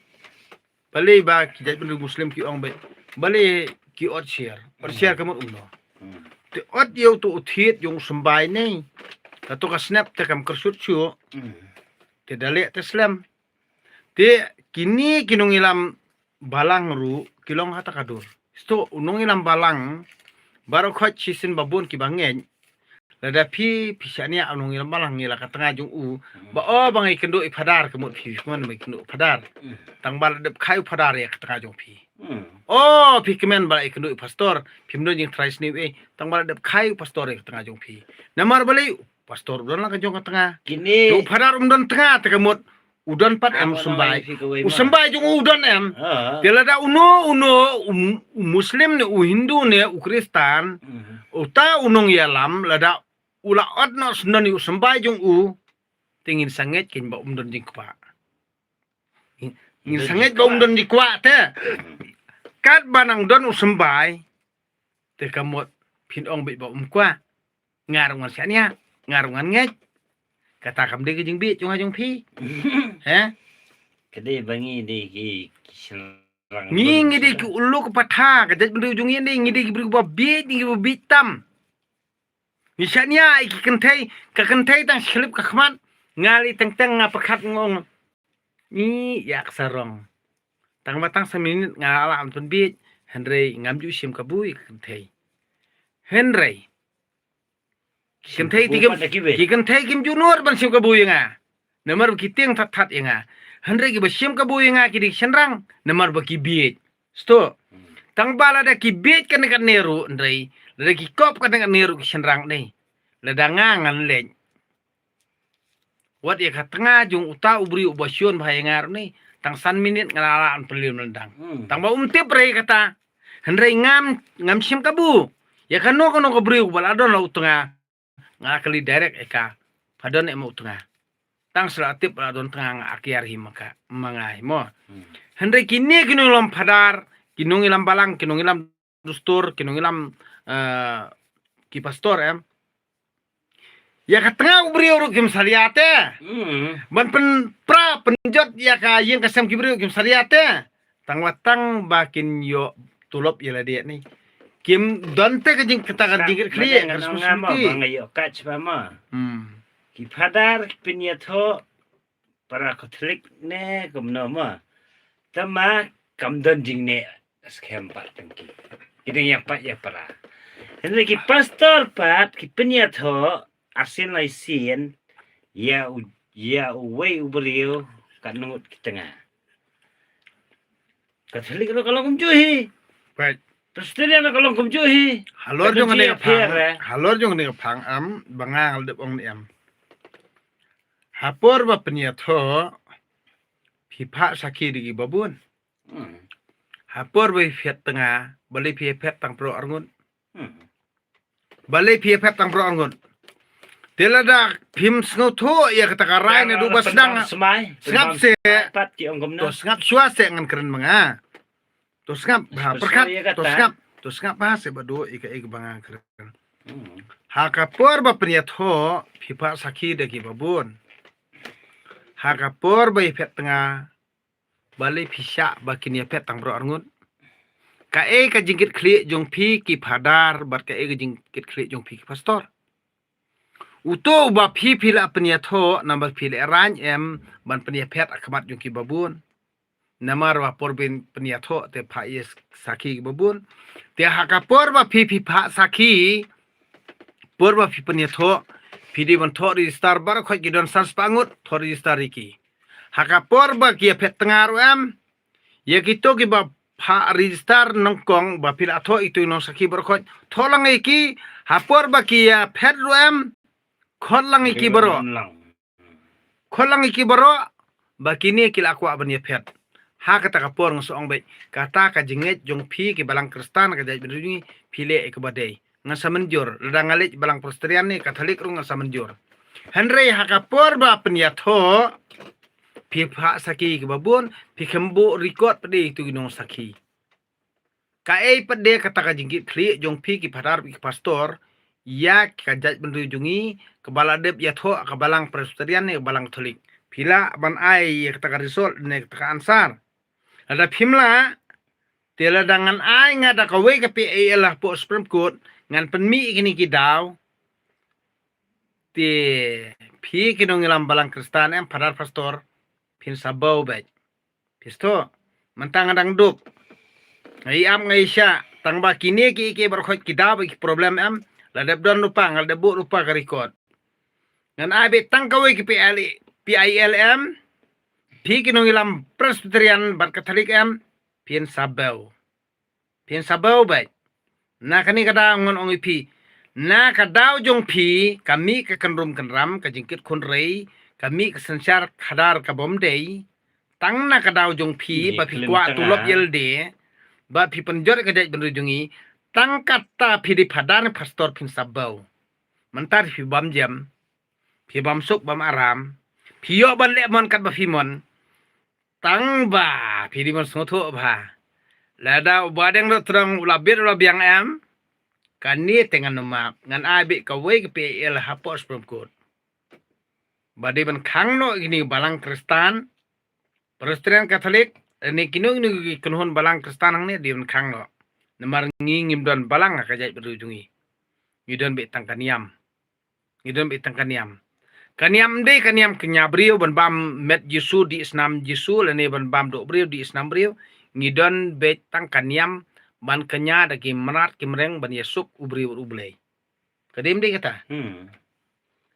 Balei ba ki jait bynriew Muslim ki ong ba balei ki ot sher. Ot sher ka mut u no. Hmm. Te ot ïa uto u thied jong u symbai ne. Kato ka snep te kam kyrsut shuh. Hmm. Te da leh te slem. Te kine ki nongïalam balang ruh ki long ha ta ka dur. Sto u nongïalam balang baroh khoit shisien ba bun ki ba ngeit. Lada phi phi shaniah u nongïalam balang ngi la ka tnga jong u ba o ba ngi kynduh i phadar ka mut phi phi kmen ba ngi kynduh i phadar. Tang ba la dep khai u phadar ïa ka tnga jong phi. O phi kmen ba la i kynduh i pastor phim don jingtrai sniew ei tang ba la dep khai u pastor ïa ka tnga jong phi. Namar balei u pastor u don la ka jong ka tnga. Kine. U phadar um don tnga te ka mut u don pat em u symbai. U symbai jong u don em. Te lada uno uno u Muslim ne u Hindu ne u Kristan uta u nongïalam lada u la ot noh sndon ïa u symbai jong u. Te ngin sa ngeit kein ba um don jingkpa. Ngin sa ngeit ba um don jingkwah te. Katba nang don u symbai. Te ka mut phin ong beit ba um kwah. Nga ruh ngan shaniah, nga ruh ngan ngeit. Kata kam dei ka jingbieit jong nga jong phi. He? Ka dei ba ngi dei ki, ki shynrang. Ngi, ngi dei ki u lok patha, ka jaitbynriew jong ngi dei, ngi dei ki briew ba bieit, ngi ba bieit tam. Ngi shaniah ïa ki kynthei, ka kynthei tang shi khyllip ka khmat, nga leit teng teng nga pyrkhat nga ong. Ngi ïa ka sarong. Tang ba tang sa minit nga lah ban pynbieit, hynrei ngam ju shim kabu ïa ka kynthei. Hynrei. Ki kynthei te kim, ki kynthei kim ju nud ban shim kabu ïa nga. Namar ba ki tieng that that ïa nga. Hynrei kiba shim kabu ïa nga ki dei ki shynrang, namar ba ki bieit. Sto. Hmm. Tang ba lada ki bieit kane kane ruh, hynrei lada ki kop kane kane ruh ki shynrang ne. Lada nga ngan leit. Wat ïa ka tnga jong uta u briew uba shun bha ïa nga ruh ne. Tang san minit nga la lah ban pynliem lyndang. Hmm. Tang ba um tip re kata. Hynrei ngam, ngam shim kabu. Ïa kano kano ka briew ba la don la u tnga. Nga kylli direct ïa ka. Pha don em u tnga. Tang shu la tip la don tnga nga akiar hi ma ka, ma nga hi mo. Hmm. Hynrei kine ki nongïalam phadar, ki nongïalam balang, ki nongïalam dustur, ki nongïalam, eh, ki pastor em. Ïa ka tnga u briew ruh kim salia te. Hmm. Ban pynpra pynjot ïa ka ïing ka sem ki briew kim salia te. Tang ba tang ba kin ïoh tulop ïa lade ni. Kim don te ka jing kata ka jingkit khlieh ka responsibility. Ba nga ïoh catch ba ma. Hmm. Ki phadar ki pynïathoh para Katholik ne kumno ma. Tama kam don jingneh skhem pat tang ki. Ki dang ïa pat ïa para. Hynrei ki pastor pat ki pynïathoh arsien laisien ïa u, ïa uwei u briew kat ngut ki tnga. Katholik ruh ka long kumjuh hi. Right. Presbyterian ruh ka long kumjuh hi. Halor jong kane ka phang, halor jong kane ka phang em, ba nga nga la dep ong ne em. Ha por ba pynïathoh, phi phah sakhi da ki babun. Hmm. Ha por ba phi phet tnga, balei phi phet tang pyrshah arngut. Hmm. Balei phi phet tang pyrshah arngut. Te lada phim sngewthuh ïa kata ka rai naduh ba sdang. Sngap seh. To sngap shuwa seh ngan kren ma nga. To sngap bha pyrkhat. To sngap. To sngap bha seh ba duh ïa kaei kaba nga kren. Hmm. Ha ka por ba pynïathoh phi phah sakhi da ki babun. Ha ka por ba ïa phet tnga. Balei phi shah ba kin ïa phet tang pyrshah arngut. Kaei ka jingkit khlieh jong phi ki phadar bad kaei ka jingkit khlieh jong phi ki pastor. Uto ba phi phi la pynïathoh namar phi la rang em ban pynïaphet ha khmat jong ki babun. Namar ba por ba pynïathoh te phah ïa sakhi ki babun. Te ha ka por ba phi phi phah sakhi. Por ba phi pynïathoh. Phi dei ban thoh register baroh khoit ki don san spah ngut thoh register ïa ki. Ha ka por ba ki ïa phet tnga ruh em. Ïa kito kiba phah register nyngkong ba phi la thoh ïa kito ki nongsakhi baroh khoit. Thoh lang ïa ki ha por ba ki ïa phet ruh em. Khot lang ïa ki baroh. Khot lang ïa ki baroh, ba kine ki la kwah ban ïa phet. Ha kata ka por nga sa ong beit, kata ka jingngeit jong phi ki balang Khristan ka jaitbynriew jong ngi, phi leh ïa kaba dei. Ngan sa mynjur, lada nga leit balang Presbyterian ne Katholik ruh ngan sa mynjur. Hynrei ha ka por ba pynïathoh, phi phah sakhi ki babun, phi khlem buh record pat de ïa kito ki nongsakhi. Kaei pat de kata ka jingkit khlieh jong phi ki phadar ki pastor ïa ka jaitbynriew jong ngi kaba la dep ïathoh ka balang Presbyterian ne ka balang Katholik. Phi lah ban ai ïa kata ka result ne kata ka answer. Lada phim lah te lada ngan ai nga da kawei ka P I L hapoh Supreme Court ngan pynmih ïa kine ki daw. Te phi ki nongïalam balang Khristan em phadar pastor phin sa baw beit. Phi sngewthuh, mynta nga dang duk. Nga ïam nga ïashah, tang ba kine ki, ki baroh khoit ki da ba ki problem em, la dep don rupa, nga la dep buh rupa ka record. Ngan ai beit tang kawei ki P I L, P I L em, phi ki nongïalam Presbyterian bad Katholik em, phin sa baw. Phin sa baw beit. Na kane ka daw ngan ong ïa phi. Na ka daw jong phi, ka mih ka kynrum kynram, ka jingkit khun rei, ka mih ka synshar khadar ka bym dei. Tang na ka daw jong phi, ba phi kwah tulop ïalade, ba phi pynjot ka jaitbynriew jong ngi, tang kata phi dei phadar ne pastor phin sa baw. Mynta phi bam jem, phi bam suk bam aram, phi ïoh ban leh mon katba phi mon. Tang ba phi dei ban sngewthuh ba lada u Bah Deng Dohtdong u la bit u la biang em, kane te ngan ym map, ngan ai beit kawei ka P I L hapoh Supreme Court. Ba dei ban khang noh kine balang Khristan, Protestant, Catholic, ne kino kino ki kynhun balang Khristan hangne dei ban khang noh. Namar ngi ngim don balang ha ka jaitbynriew jong ngi. Ngi don beit tang ka niam. Ngi don beit tang ka niam. Ka niam ym dei ka niam kñia briew ban bam met Jisu, dih snam Jisu, lane ban bam doh briew, dih snam briew. Ngi don beit tang ka niam ban kñia da ki mrad ki mreng ban ïasuk u briew bad u Blei. Ka dei ym dei kata. Hmm.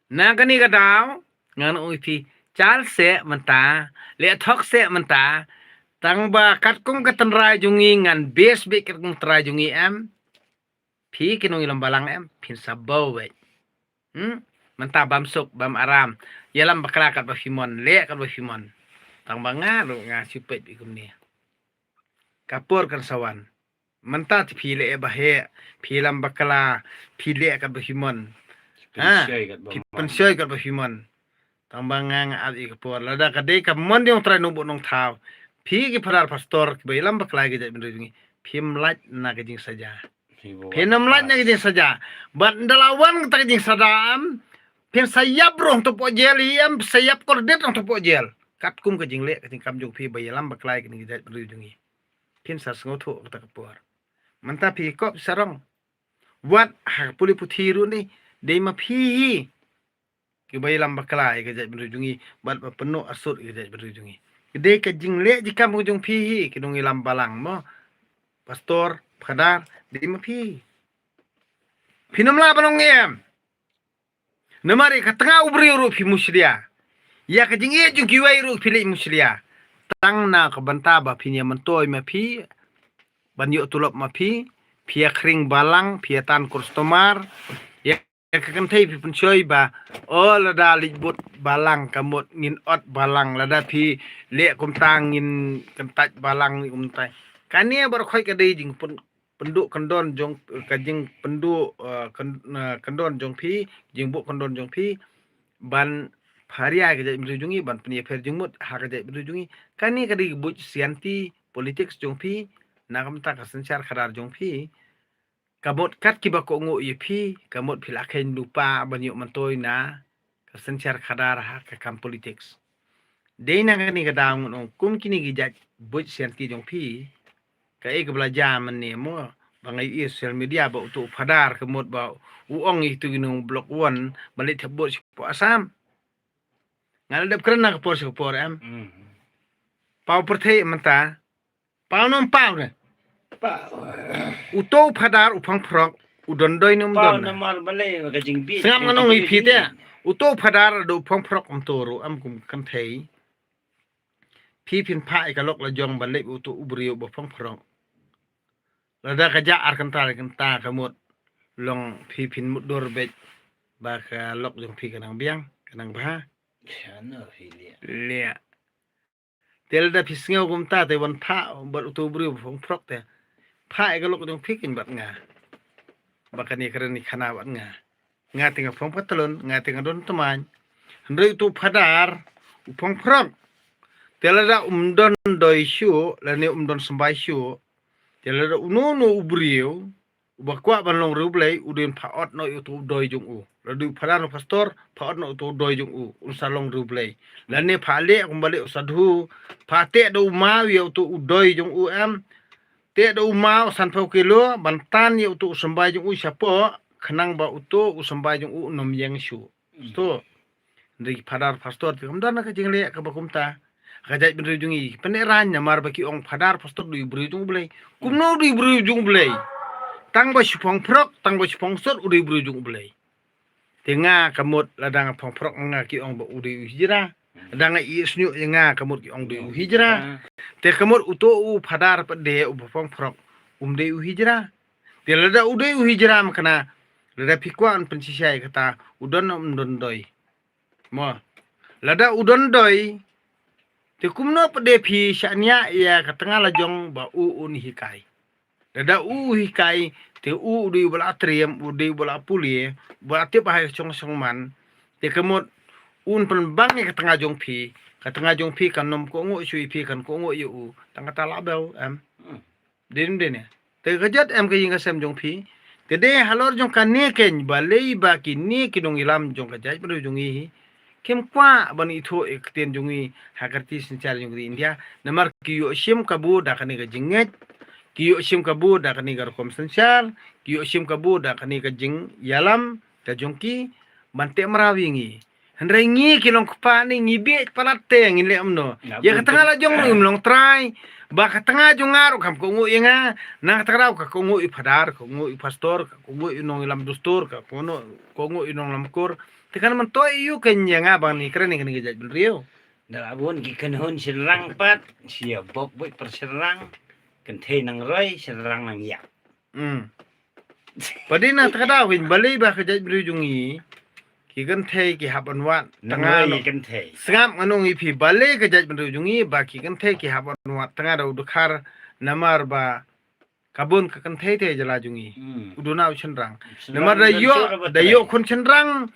Na kane ka daw ngan ong ïa phi, chal seh mynta, leh thok seh mynta, tang ba katkum ka tynrai jong ngi ngan base beit katkum ka tynrai jong ngi em. Phi ki nongïalam balang em, phin sa baw beit. Hmm? Mynta bam suk, bam aram. Ïalam bakla katba phi mon, leh katba phi mon. Tang ba nga ruh nga shu peit beit kumne. Ka por kan sa wan. Mynta te phi leh ba heh, phi ïalam bakla, phi leh katba phi mon. Ha? Pynshoi katba phi mon. Pynshoi katba phi mon. Tang ba nga nga ap ïa ka por. Lada ka dei ka mon jong U Trai Nongbuh Nongthaw, phi ki phadar pastor kiba ïalam bakla ïa ka jaitbynriew jong ngi, phim lait na ka jingsaja. Phi ba wan. Phin ym lait na ka jingsaja. Bad ynda la wan kata ka jingsaja em, phin sa ïap ruh hangto poh jel, em, sa ïap kordit hangto poh jel. Katkum ka jingleh ka jingkam jong phi ba ïalam bakla ïa kane ka jaitbynriew jong ngi. Phin sa sngewthuh kata ka por. Mynta phi kop sarong. Wat ha ka pule puthi ruh ne, dei ma phi hi kiba ïalam bakla ïa ka jaitbynriew jong ngi, bad ba pynnoh asut ïa ka jaitbynriew jong ngi. Ka dei ka jingleh jingkam ka jong phi hi, ki nongïalam balang mo. Pastor, phadar, dei ma phi. Phin ym lah ban ong em. Namar ïa ka tnga u briew ruh phi mushlia. Ïa ka jingïeit jong kiwei ruh phi leit mushlia. Tang na ka bynta ba phin ïa myntoi ma phi, ban ïoh tulop ma phi, phi ïa khring balang, phi ïa tan customer, ïa ka kynthei phi pynshoi ba, o lada leit bud balang ka mut ngin ot balang, lada phi leh kumta ngin kyntait balang, ngin kumtai. Kane baroh khoit ka dei jingpyn-, pynduh kyndon jong, ka jingpynduh, eh, kyn-, eh, kyndon jong phi, jingbuh kyndon jong phi, ban pharia ka jaitbynriew jong ngi, ban pynïapher jingmut ha ka jaitbynriew jong ngi. Kane ka dei ka buit sianti politics jong phi, na ka bynta ka synshar khadar jong phi. Ka mut kat kiba kohnguh ïa phi, ka mut phi la kheiñ lypa ban ïoh myntoi na ka synshar khadar ha ka kam politics. Dei na kane ka daw ngan ong kum kine ki jait buit sianti jong phi, kaei kaba la jia mynne mo, ba nga ïohi social media ba uto u phadar ka mut ba u ong ïa kito ki nong block one ban leit thep vote shapoh Assam. Nga la dep kren na ka por sha ka por em. Mm. Paw pyrthei mynta. Paw ne ym paw ne. Paw. Uto u phadar u Phongphrok u don doi ne ym don ne. Paw namar balei ka jingbit. Sngap ngan ong ïa phi te. Uto u phadar da u Phongphrok um to ruh em kum kynthei. Phi phin phah ïa ka lok la jong ban leit uto u briew ba Phongphrok. Lada ka jah ar kynta lai kynta ka mut long phi phin mutdur beit ba ka lok jong phi ka nang biang, ka nang bha. Shano phi liah. Liah. Te lada phi sngew kumta te wan phah bad uto u briew ba Phongphrok te. Phah ïa ka lok jong phi kynbat nga. Ba kane ka rynïeng khana bad nga. Nga te nga phong patlun, nga te nga don tmaiñ. Hynrei uto u phadar u Phongphrok. Te lada um don doi shuh, lane um don symbai shuh. Te lada uno uno u briew uba kwah ban long riewblei, u dei phah ot noh ïa uto u doi jong u. Lada u phadar u pastor, phah ot noh uto u doi jong u, un sa long riewblei. Lane phah leh kumba leh u sadhu, phah teh da u maw ïa uto u doi jong u em. Teh da u maw sanphew kilo, ban tan ïa uto u symbai jong u shapoh, khnang ba uto u symbai jong u un ym ïeng shuh. Hmm. To. Hynrei ki phadar pastor te kam don ka jingleh kaba kumta. Ka jaitbynriew jong ngi pyneh rang namar ba ki ong phadar pastor u dei u briew jong u Blei. Kumno u dei u briew jong u Blei? Tang ba shu Phongphrok, tang ba shu Phongsut u dei u briew jong u Blei. Te nga ka mut lada nga Phongphrok nga ki ong ba u dei u hijra. Lada nga ïeh shñiuh ïa nga ka mut ki ong dei u hijra. Te ka mut uto u phadar pat de uba Phongphrok um dei u hijra. Te lada u dei u hijra ma kane, lada phi kwah ban pynshisha ïa kata, u don ne um don doi. Mo. Lada u don doi, te kumno pat de phi shaniah ïa ka tnga la jong ba u un hikai. Lada u hikai, te u u dei uba la triem, u dei uba la pule, uba la tip ha ka shong shong man, te ka mut un pynbang ïa ka tnga jong phi, Ka tnga jong phi kan ym kohnguh shuh ïa phi, kan kohnguh ïa u. Tang kata lah bew, em. Hmm. Dei ne ym dei ne. Te ka jot em ka ïing ka sem jong phi. Te dei halor jong kane keiñ balei ba kine ki nongïalam jong ka jaitbynriew jong ngi hi kim kwah ban ithuh ïa ka ktien jong ngi ha ka riti synshar jong ka ri India. Namar ki ïoh shim kabu da kane ka jingngeit. Ki ïoh shim kabu da kane ka rukom synshar. Ki ïoh shim kabu da kane ka jingïalam ka jong ki ban teh mraw ïa ngi. Hynrei ngi ki long kpa ne ngi bieit palat te ngin leh kumno. Ïa ka tnga la jong ruh im long trai. Ba ka tnga jong nga ruh kam kohnguh ïa nga. Na kata ka daw ka kohnguh ïa u phadar, ka kohnguh ïa u pastor, ka kohnguh ïa u nongïalam dustur, ka kohnguh, kohnguh ïa u nongïalam kur. Te kan myntoi ïa u keiñ ïa nga ba ngi kren ïa kane ka jaitbynriew. Da la bun ki kynhun shynrang pat, shi ïa bok beit par shynrang, kynthei nang roi, shynrang nang ïap. Hmm. Ba dei na kata ka daw keiñ balei ba ka jaitbynriew jong ngi ki kynthei ki hap ban wad tnga. Nang roi nang kynthei. Sngap ngan ong ïa phi balei ka jaitbynriew jong ngi ba ki kynthei ki hap ban wad tnga da u dkhar namar ba ka bun ka kynthei te jylla jong ngi. Hmm. U duna u shynrang. Shynrang namar da ïoh, da ïoh khun shynrang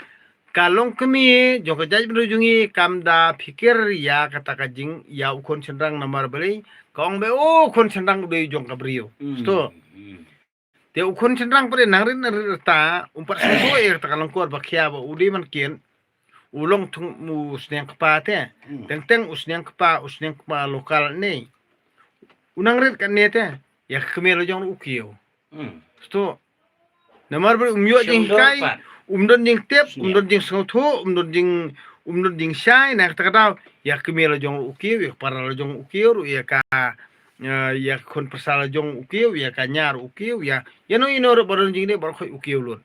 ka long kmie jong ka jaitbynriew jong ngi kam da phikir ïa kata ka jing ïa u khun shynrang namar balei ka ong ba u khun shynrang u dei jong ka briew. Hmm. Sto. Hmm. Te u khun shynrang pat nang rit nang rit ta um pat sngewthuh ïa kata ka lyngkor ba khia ba u dei man kien. U long thung u sniang kpa te. Hmm. Teng teng u sniang kpa, u sniang kpa lokal ne. U nang rit kane te. Ïa ka kmie la jong u kiew. Hmm. Sto. Namar ba um ïoh jinghikai, um don jingtip, um don jingsngewthuh, um don jing, um don jingshai, na kata ka daw ïa ka kmie la jong u kiew, ïa ka para la jong u kiew, ïa ka, eh, ïa ka khun pyrsa la jong u kiew, ïa ka ñiar u kiew, ïa, ïa no ïa no ruh ba don jingdei ba khoi u kiew lut.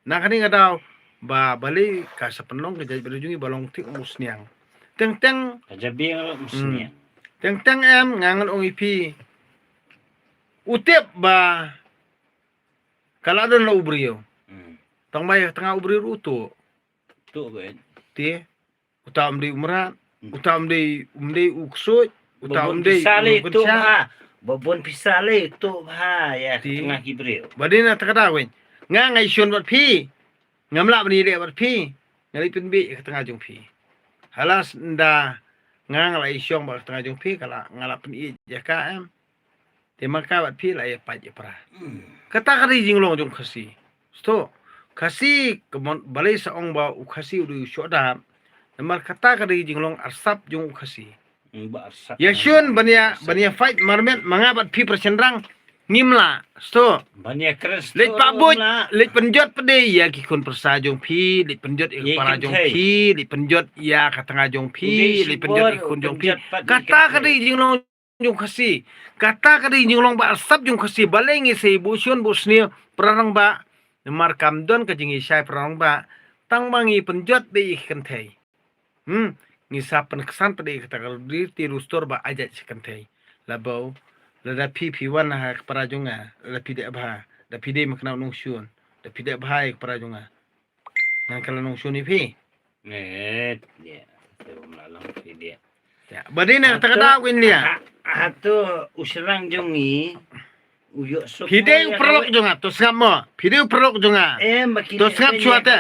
Na kane ka daw ba balei ka sa pynlong ka jaitbynriew jong ngi ba long thik u sniang. Teng teng. Ka jabieng ruh u sniang. Hmm. Teng teng em nga ngan ong ïa phi. U tip ba ka la don la u briew. Hmm. Tang ba ïa ka tnga u briew ruh u tuh. Tuh ba. Te. Uta um dei u mrad, hmm, uta um dei, um dei u ksuid, uta um dei u pisa lei tuh ba, ba bun pisa lei tuh ba ïa ka tnga ki briew. Ba dei na kata ka daw keiñ. Nga nga ïashun bad phi. Ngam lah ban ïaleh bad phi. Nga leit pynbieit ïa ka tnga jong phi. Halas nda nga nga la ïashong bad ka tnga jong phi, ka la nga la pynïeit ïa ka em. Te ma ka bad phi la ïa pait ïa pra. Hmm. Kata ka dei jinglong jong Khasi. Sto. Khasi ka mon balei sa ong ba u Khasi u dei u shoh dap. Namar kata ka dei jinglong arsap jong u Khasi. Hmm, ba arsap. Ïa shun ban ïa, ban ïa fight marmet ma nga bad phi para shynrang. Ngim lah. Sto. Ban ïa kren sto. Leit pa buit, leit pynjot pat de ïa ki khun pyrsa jong phi, leit pynjot ïa ka para jong phi, leit pynjot ïa ka tnga jong phi, leit pynjot ïa ki khun jong phi. Kata ka dei jinglong jong Khasi. Kata ka dei jinglong ba arsap jong Khasi. Balei ngi sa ïa buh shun buh sniew para rangbah. Namar kam don ka jingïashai para rangbah. Tang ba ngi pynjot beit ïa ki kynthei. Hmm. Ngi sa pynksan pat ïa kata ka riti rustor ba ajaid sha kynthei. Lada phi phi wan ha ka para jong nga. Lada phi dei bha. Lada phi dei ma kynnoh nongshun. Lada phi dei bha ïa ka para jong nga. Ngan kylla nongshun ïa phi. Eh, ïa. Te bym lah long phi ïa. Ïa, ba dei na kata ka daw keiñ ïa. Hato u shynrang jong ngi u ïoh suk. Phi dei u paralok jong nga, to sngap mo. Phi dei u paralok jong nga. Eh, to sngap shuwa te.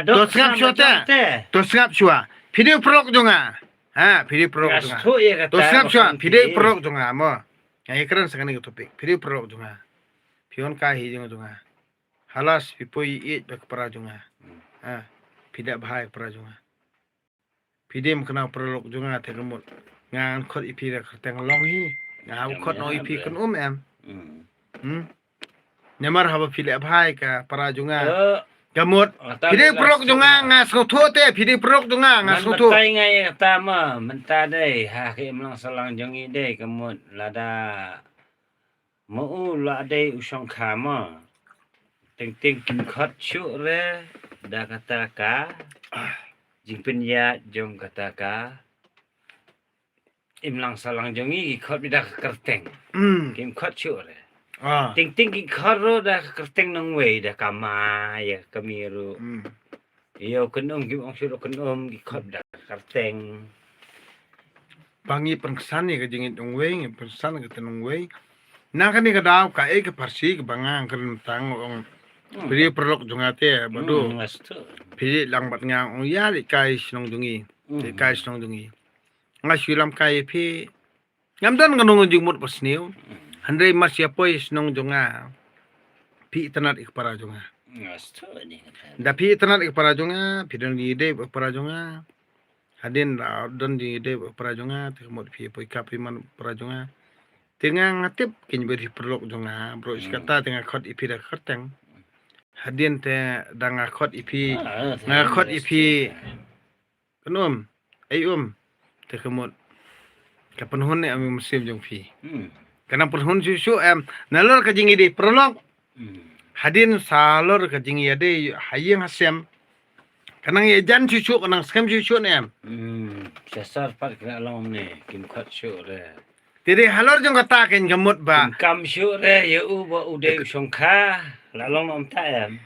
To sngap shuwa te. To sngap shuwa. Phi dei u paralok jong nga. Ha, phi dei u paralok jong nga. To sngap shuwa, phi dei u paralok jong nga mo. Nga ïa kren sa kane ka topic. Phi dei u paralok jong nga. Phi wan kai hi jong nga. Halas phi poi ïeit bad ka para jong nga. Hmm. Ha, phi dei bha ïa ka para jong nga. Phi dei ma kynnoh paralok jong nga te ka mut. Nga ngan khot ïa phi da ka kyrteng long hi. Nga hap khot noh ïa phi kynum em. Hmm. Hmm. Namar haba phi leh bha ïa ka para jong nga. Ka mut. Phi dei paralok jong nga, nga sngewthuh te, phi dei paralok jong nga, nga sngewthuh. Mynta nga ïa kata ma, mynta dei ha ka imlang sahlang jong ngi dei ka mut lada ma u la dei u shongkha ma. Teng teng kim khot shuh re da kata ka jingpynïaid jong kata ka imlang sahlang jong ngi ki khot da ka kyrteng. Hmm. Kim khot shuh re. Ah. Teng teng ki khot ruh da ka kyrteng nongwei da ka ma ïa ka kmie ruh. Hmm. Ïa u kynum kim ong shuh u kynum ki khot da ka kyrteng. Ba ngi pynksan ïa ka jingngeit nongwei, ngi pynksan ïa ka kyrteng nongwei. Na kane ka daw kaei ka parsi kaba nga kren tang ong. Hmm. Phi dei paralok jong nga te ba do. Hmm, nga sngewthuh. Phi dei lang bad nga ong ïa leit kai shnong jong ngi. Hmm. Leit kai shnong jong ngi. Nga shu lam kai ïa phi. Ngam don kano kano jingmut ba sniew. Hynrei mar shu ïa poi shnong jong nga, phi itynnad ïa ka para jong nga. Da phi itynnad ïa ka para jong nga, phi don jingïadei bad ka para jong nga. Hadien la don jingïadei bad ka para jong nga, te ka mut phi poi kap phi man para jong nga. Te nga nga tip kin bad hi paralok jong nga, bro, shi katta te nga khot ïa phi da ka kyrteng. Hadien te da nga khot ïa phi, nga khot ïa phi. Kan um, ai um. Te ka mut ka pynhun ne am mynsiem jong phi. Ka nang pynhun shuh shuh em. Nalor ka jingïadei paralok. Hadien sa lor ka jingïadei ha ïing ha sem. Ka nang ïajan shuh shuh, ka nang skhem shuh shuh ne em. Sha sar pat ka nang long ne, kim khot shuh re. Te dei halor jong kata kein ka mut ba. Kim kam shuh re, ïa u ba u dei u shongkha. La long ym ta em.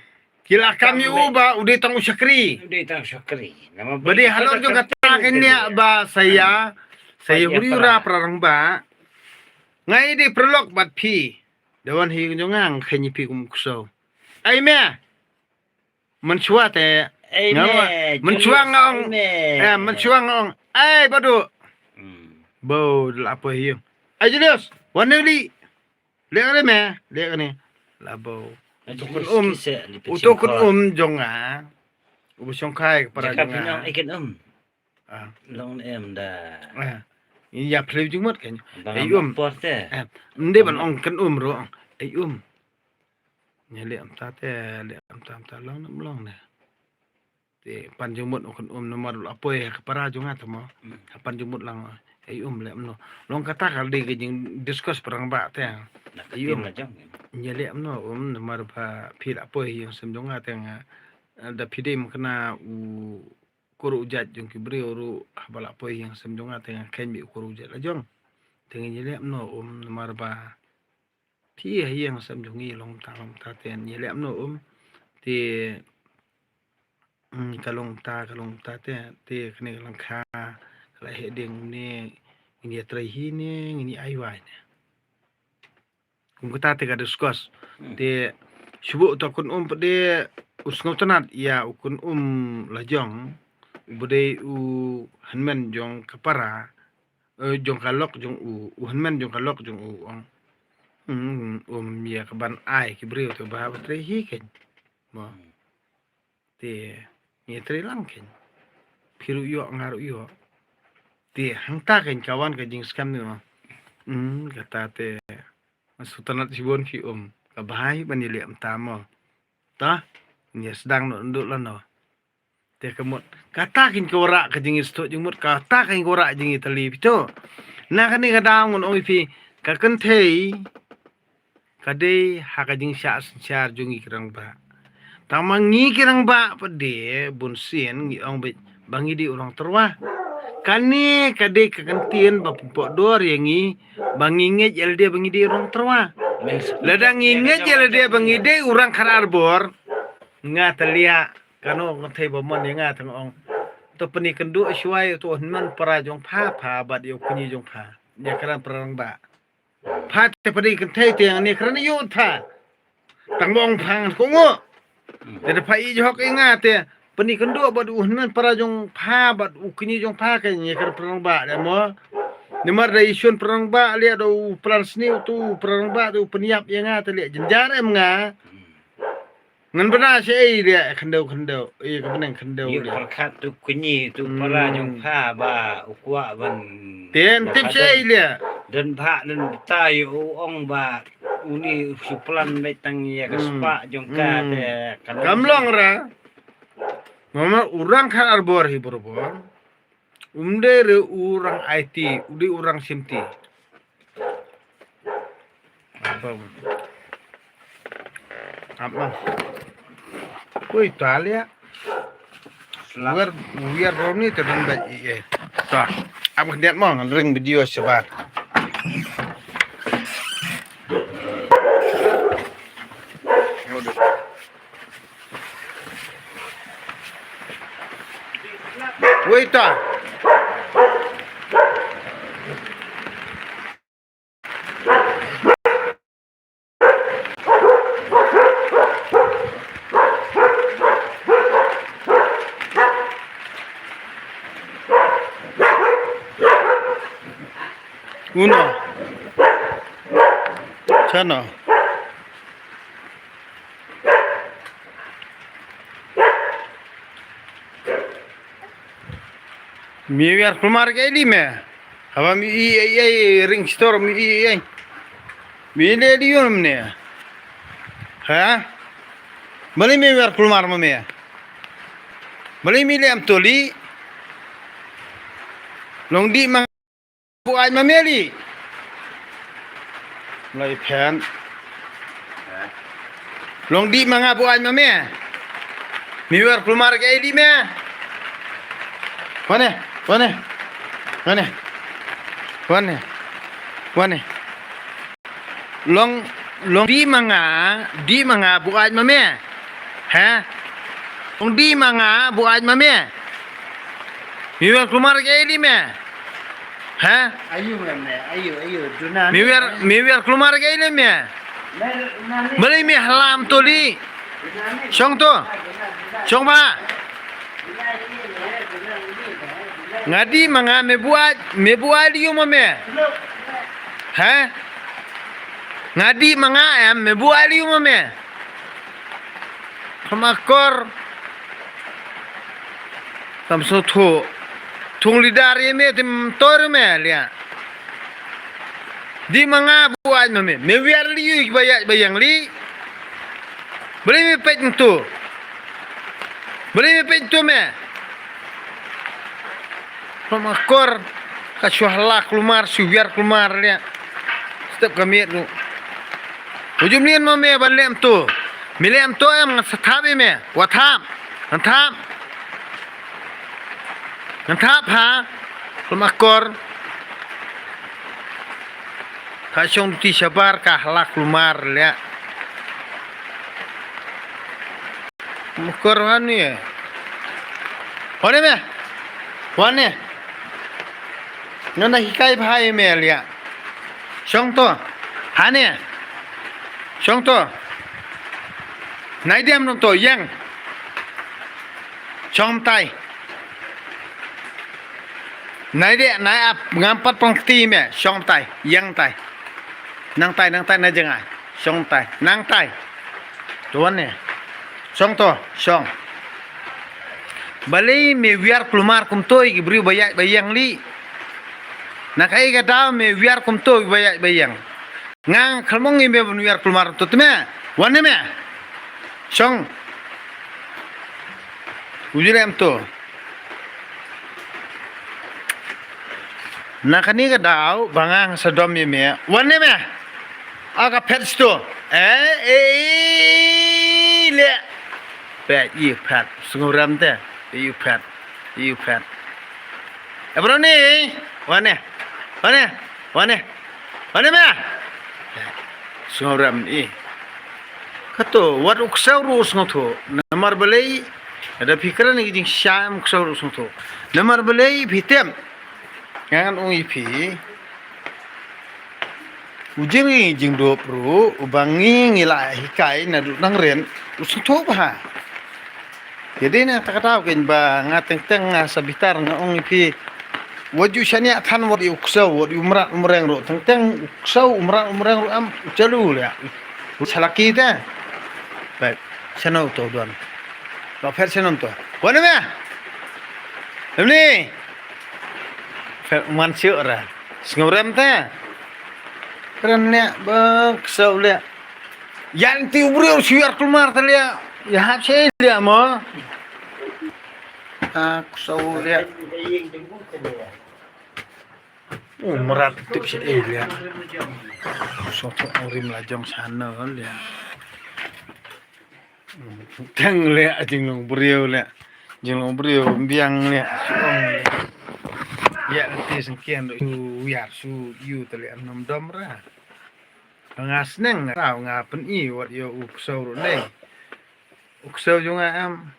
Ki la kam ïa u ba u dei tang u shakri. U dei tang u shakri. Ba dei halor jong kata kein ne ba sa ïa, sa ïa huri hura para rangbah. Nga ïadei paralok bad phi. Da wan hi jong nga nga kheiñ ïa phi kum u ksew. Ai me. Mynshuwa te. Ai me. Mynshuwa nga ong. Eh, mynshuwa nga ong. Ai badu. Bo la poi hi. Ai Julius, wan ne li. Leh kane me, leh kane. Labo. Uto kun um, uto kun um jong nga. Uba shongkha ïa ka para jong nga. Ai kin um. Ah. Long em da. Ah. Ïa phlei jingmut kan. Ai um. Por te. Eh, ym dei ban ong kan um ro. Ai um. Ïa leh am ta te, leh am ta, am ta long nam long ne. Te pan jingmut u kan um namar la poi ha ka para jong nga te mo. Ha pan jingmut lang, ai um leh mno. Long kata ka dei ka jing discuss para rangbah te. Ai um. Ïa leh mno um namar ba phi la poi ïing sem jong nga te nga, eh, da phi dei mkna u kuru u jait jong ki briew ruh haba la poi ïing sem jong nga te nga kheiñ beit u kuru u jait la jong. Te nga ïa leh mno um namar ba Te ha ïing ha sem jong ngi long ta long ta te ïa leh mno um. Te, mm, ka long ta, ka long ta te, te kane ka lyngkha ka la heh dieng ne, ngin ïa trei hi ne, ngin ïa ai wai ne. Kum kata te ka discuss. Hmm. Te shu buh uta u khun um pat de u sngewtynnad ïa u khun um la jong, uba dei u hynmen jong ka para, eh, jong ka lok jong u, u hynmen jong ka lok jong u, ong. Hmm, um, ïa ka ban ai ki briew te ba, ba trei hi kein. Mo. Te, ngi trei lang kein. Phi ruh ïoh, nga ruh ïoh. Te, hangta kein ka wan ka jingskhem ne mo. Hmm, kata te, sngewtynnad shibun phi um. Ka bha hi ban ïa leh mynta mo. Ta, ngi sdang noh ndu lano. Te ka mut. Kata kein ka wanrah ka jingïasnoh jingmut, kata kein ka wanrah jingïatylli phi to. Na kane ka daw ngan ong ïa phi, ka kynthei ka dei ha ka jingshah synshar jong ngi ki rangbah. Tang ma ngi ki rangbah pat de bunsien ngi ong beit ba ngi dei u nongtyrwa. Kane ka dei ka kyntien ba pynpoh dor ïa ngi ba ngi ngeit ïa lade ba ngi dei u nongtyrwa. Lada ngi ngeit ïa lade ba ngi dei u rangkhar arbor, nga te liah. Kano kynthei ba mon ïa nga te nga ong, to pyni kynduh shuwa ïa uto u hynmen para jong pha, pha bad ïa u kñi jong pha. Ïa kren para rangbah. Pha te pyni kynthei te ïa nga ne kren ïa u pha. Tang ba ong pha ngan kohnguh. Te da pha ïeit hok ïa nga te pyni kynduh bad u hynmen para jong pha bad u kñi jong pha, ka ïa kren para rangbah de mo. Namar da ïa shun para rangbah leh da u plan sniew uto u para rangbah te u pynïap ïa nga te leh jynjar em nga. Ngan bna shaei leh khyndew khyndew, eh, ka bneng khyndew leh. Pyrkhat tu kñi tu para jong pha ba u kwah ban. Ten tip shaei leh. Don bha don bta ïa u ong ba uni u shu plan beit tang ïa ka spah jong ka te. Kam long ra. Mama u rangkhar arbor hi barabor. Um dei re u rang I T, u dei u rang shim ti. Apa? Apa? Ui, talia. Wiar, wiar rom ni te ban bad i, eh. Ta. Apa khyndiat mo ngan ring video shabar. Wei ta. Uno. Chano. Mi wiar kulmar ka ili me. Haba mi i ai ai ring store mi i ai. Mi le di yom ne. Ha? Bali mi wiar kulmar ma me. Bali mi le am toli. Long di mang. Buain ma me li. Lai phen. Long di ma nga buain ma me. Mi wer kulmar ke di me. Wane, wane. Wane. Wane. Wane. Long, long di ma nga, di ma nga buain ma me. He? Long di ma nga buain ma me. Mi wer kulmar ke di me. He? Ayu me me, ayu, ayu, duna. Mi wer, mi wer kulmar ke di me. Bali mi halam toli. Shong to. Shong ba. Nga di ma nga me buat, me buat liu ma me. He? Nga di ma nga em me buat liu ma me. Kham akor. Tam so tho. Thung lidar ye me tim tor me lia. Di ma nga buat ma me. Me wiar liu ba ya ba yang li. Bali me pet tu. Bali me pet tu me. Pam akor ka shuh la kulmar shu wiar kulmar lia. Step ka miet tu. Ujum lien ma me ban lem tu. Me lem tu em ngan sa thap i me. Wa thap. Ngan thap. Ngan thap ha. Pam akor. Ka shong ti shabar ka la kulmar lia. Mukor wan ni. Wan ni me. Wan ni. Nona hikai bhai me lia. Shong to. Hane. Shong to. Nai diam nong to yang. Shong tai. Nai de nai ap ngam pat pang ti me. Shong tai. Yang tai. Nang tai, nang tai na jngai. Shong tai. Nang tai. Tuan ne. Shong to, shong. Balei me wiar kulmar kumto ïa ki briew ba ïaid ba ïeng li. Na kaei ka daw me wiar kumto ba ïaid ba ïeng. Nga khlem ong ïa me ban wiar kulmar to te me. Wan ne me. Shong. U ju lem to. Na kane ka daw ba nga sa dom ïa me. Wan ne me. A ka phet sto. Eh, eh, le. Phet, ïa phet. Sngewrem te. Ïa phet. Ïa phet. Eh, bro ni. Wan ne. Wan ne. Wan ne. Wan ne me. Sngewrem i. Kato, wat u ksew ruh u sngewthuh. Namar balei, da phi kren ïa ki jingshisha em u ksew ruh u sngewthuh. Namar balei phi tip. Ngan ong ïa phi. U jingri jingdup ruh, uba ngi ngi la hikai naduh nangren, u sngewthuh bha. Ïa dei na kata ka daw kein ba nga teng teng nga sa bitar nga ong ïa phi. Wat ju shaniah than wat ïa u ksew, wat ïa u mrad u mreng ruh. Teng teng u ksew, u mrad u mreng ruh am u chalu leh. U shalaki te. Peit, shano to don. Lo phet shano to. Wan me. Emni. Phet man shu ra. Sngewrem te. Kren leh ba ksew leh. Ïa lynti u briew shu ïar kulmar te leh. Ïa hap sha leh mo. Ah, ksew leh. U mrad tip sha leh. Ksew tu ong rim la jong sha no leh. Teng leh jinglong briew leh. Jinglong briew biang leh. Ïa lynti sngewken ruh shu ïar shu ïu te leh ym dom ra. Nga sneng nga raw nga pyni wat ïa u ksew ruh ne. U ksew jong nga em.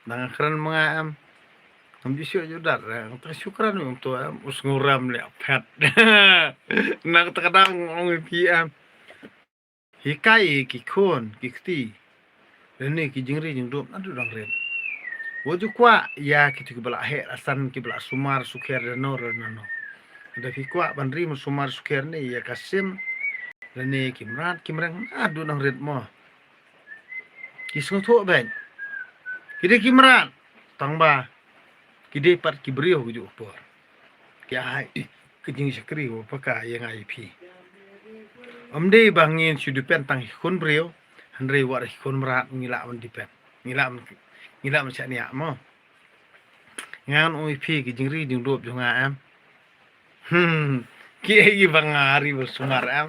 Dang kren ma nga em. Ngam ju shu ju dat re. Nga ta shu kren um to em. U sngewrem leh phet. Nang ta ka dang ong ïa phi em. Hikai ïa ki khun ki kti. Lane ki jingri jingdup naduh dang rit. Wat ju kwah ïa kitu kiba la heh la san kiba la sumar sukher da no da no. Da phi kwah ban ri mynsumar sukher ne ïa ka sim lane ki mrad ki mreng, ah, duna rit mo. Ki sngewthuh beit. Ki dei ki mrad, tang ba ki dei pat ki briew ka juh ka por. Ki ai ka jingshakri ba paka ïa nga ïa phi. Ym dei ba ngin shu depend tang hi khun briew, hynrei wat hi khun mrad ngi lah ban depend. Ngi lah ban, ngi lah ban shaniah mo. Ngan ong ïa phi ki jingri jingdup jong nga em. Hmm, ki ei ba nga ri mynsumar em.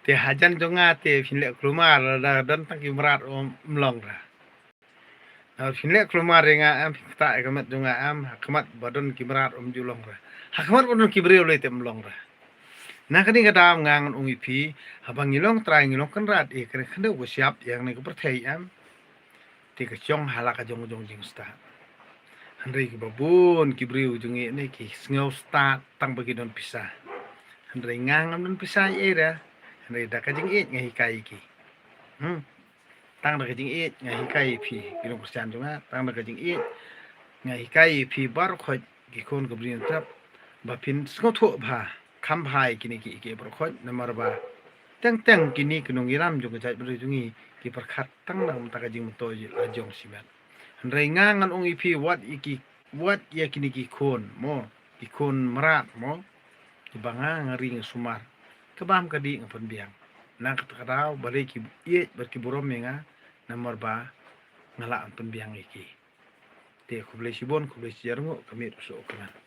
Te hajan jong nga te phin leh kulmar da don tang ki mrad ym long ra. Phin leh kulmar ïa nga em, phin ktah ïa ka met jong nga em, ha khmat ba don ki mrad ym ju long ra. Ha khmat ba don ki briew lei te ym long ra. Na kane ka daw nga ngan ong ïa phi, haba ngi long trai ngi long kynrad ïa kane ka khyndew ka shyiap ïa kane ka pyrthei em. Te ka shong ha la ka jong jong jingstad. Hynrei kiba bun ki briew jong ngi ne ki sngew stad tang ba ki don pisa. Hynrei nga ngam don pisa ei ei ra. Hynrei da ka jingïeit nga hikai ïa ki. Hmm. Tang da ka jingïeit nga hikai ïa phi ki nongkyrshan jong nga, tang da ka jingïeit nga hikai ïa phi baroh khoit ki khun ka Bri Hynñiewtrep ba phin sngewthuh bha, kham bha ïa kine ki, ki baroh khoit namar ba teng teng kine ki nongïalam jong ka jaitbynriew jong ngi ki pyrkhat tang na ka bynta ka jingmyntoi la jong shimet. Hynrei nga ngan ong ïa phi wat ïa ki, wat ïa kine ki khun mo, ki khun mrad mo, kiba nga nga ri nga sumar, ka bam ka dih nga pynbiang. Na kata ka daw balei ki ïeit bad ki burom ïa nga, namar ba nga lah ban pynbiang ïa ki. Te khublei shibun, khublei shihajar nguh, ka miet u soh u kmen.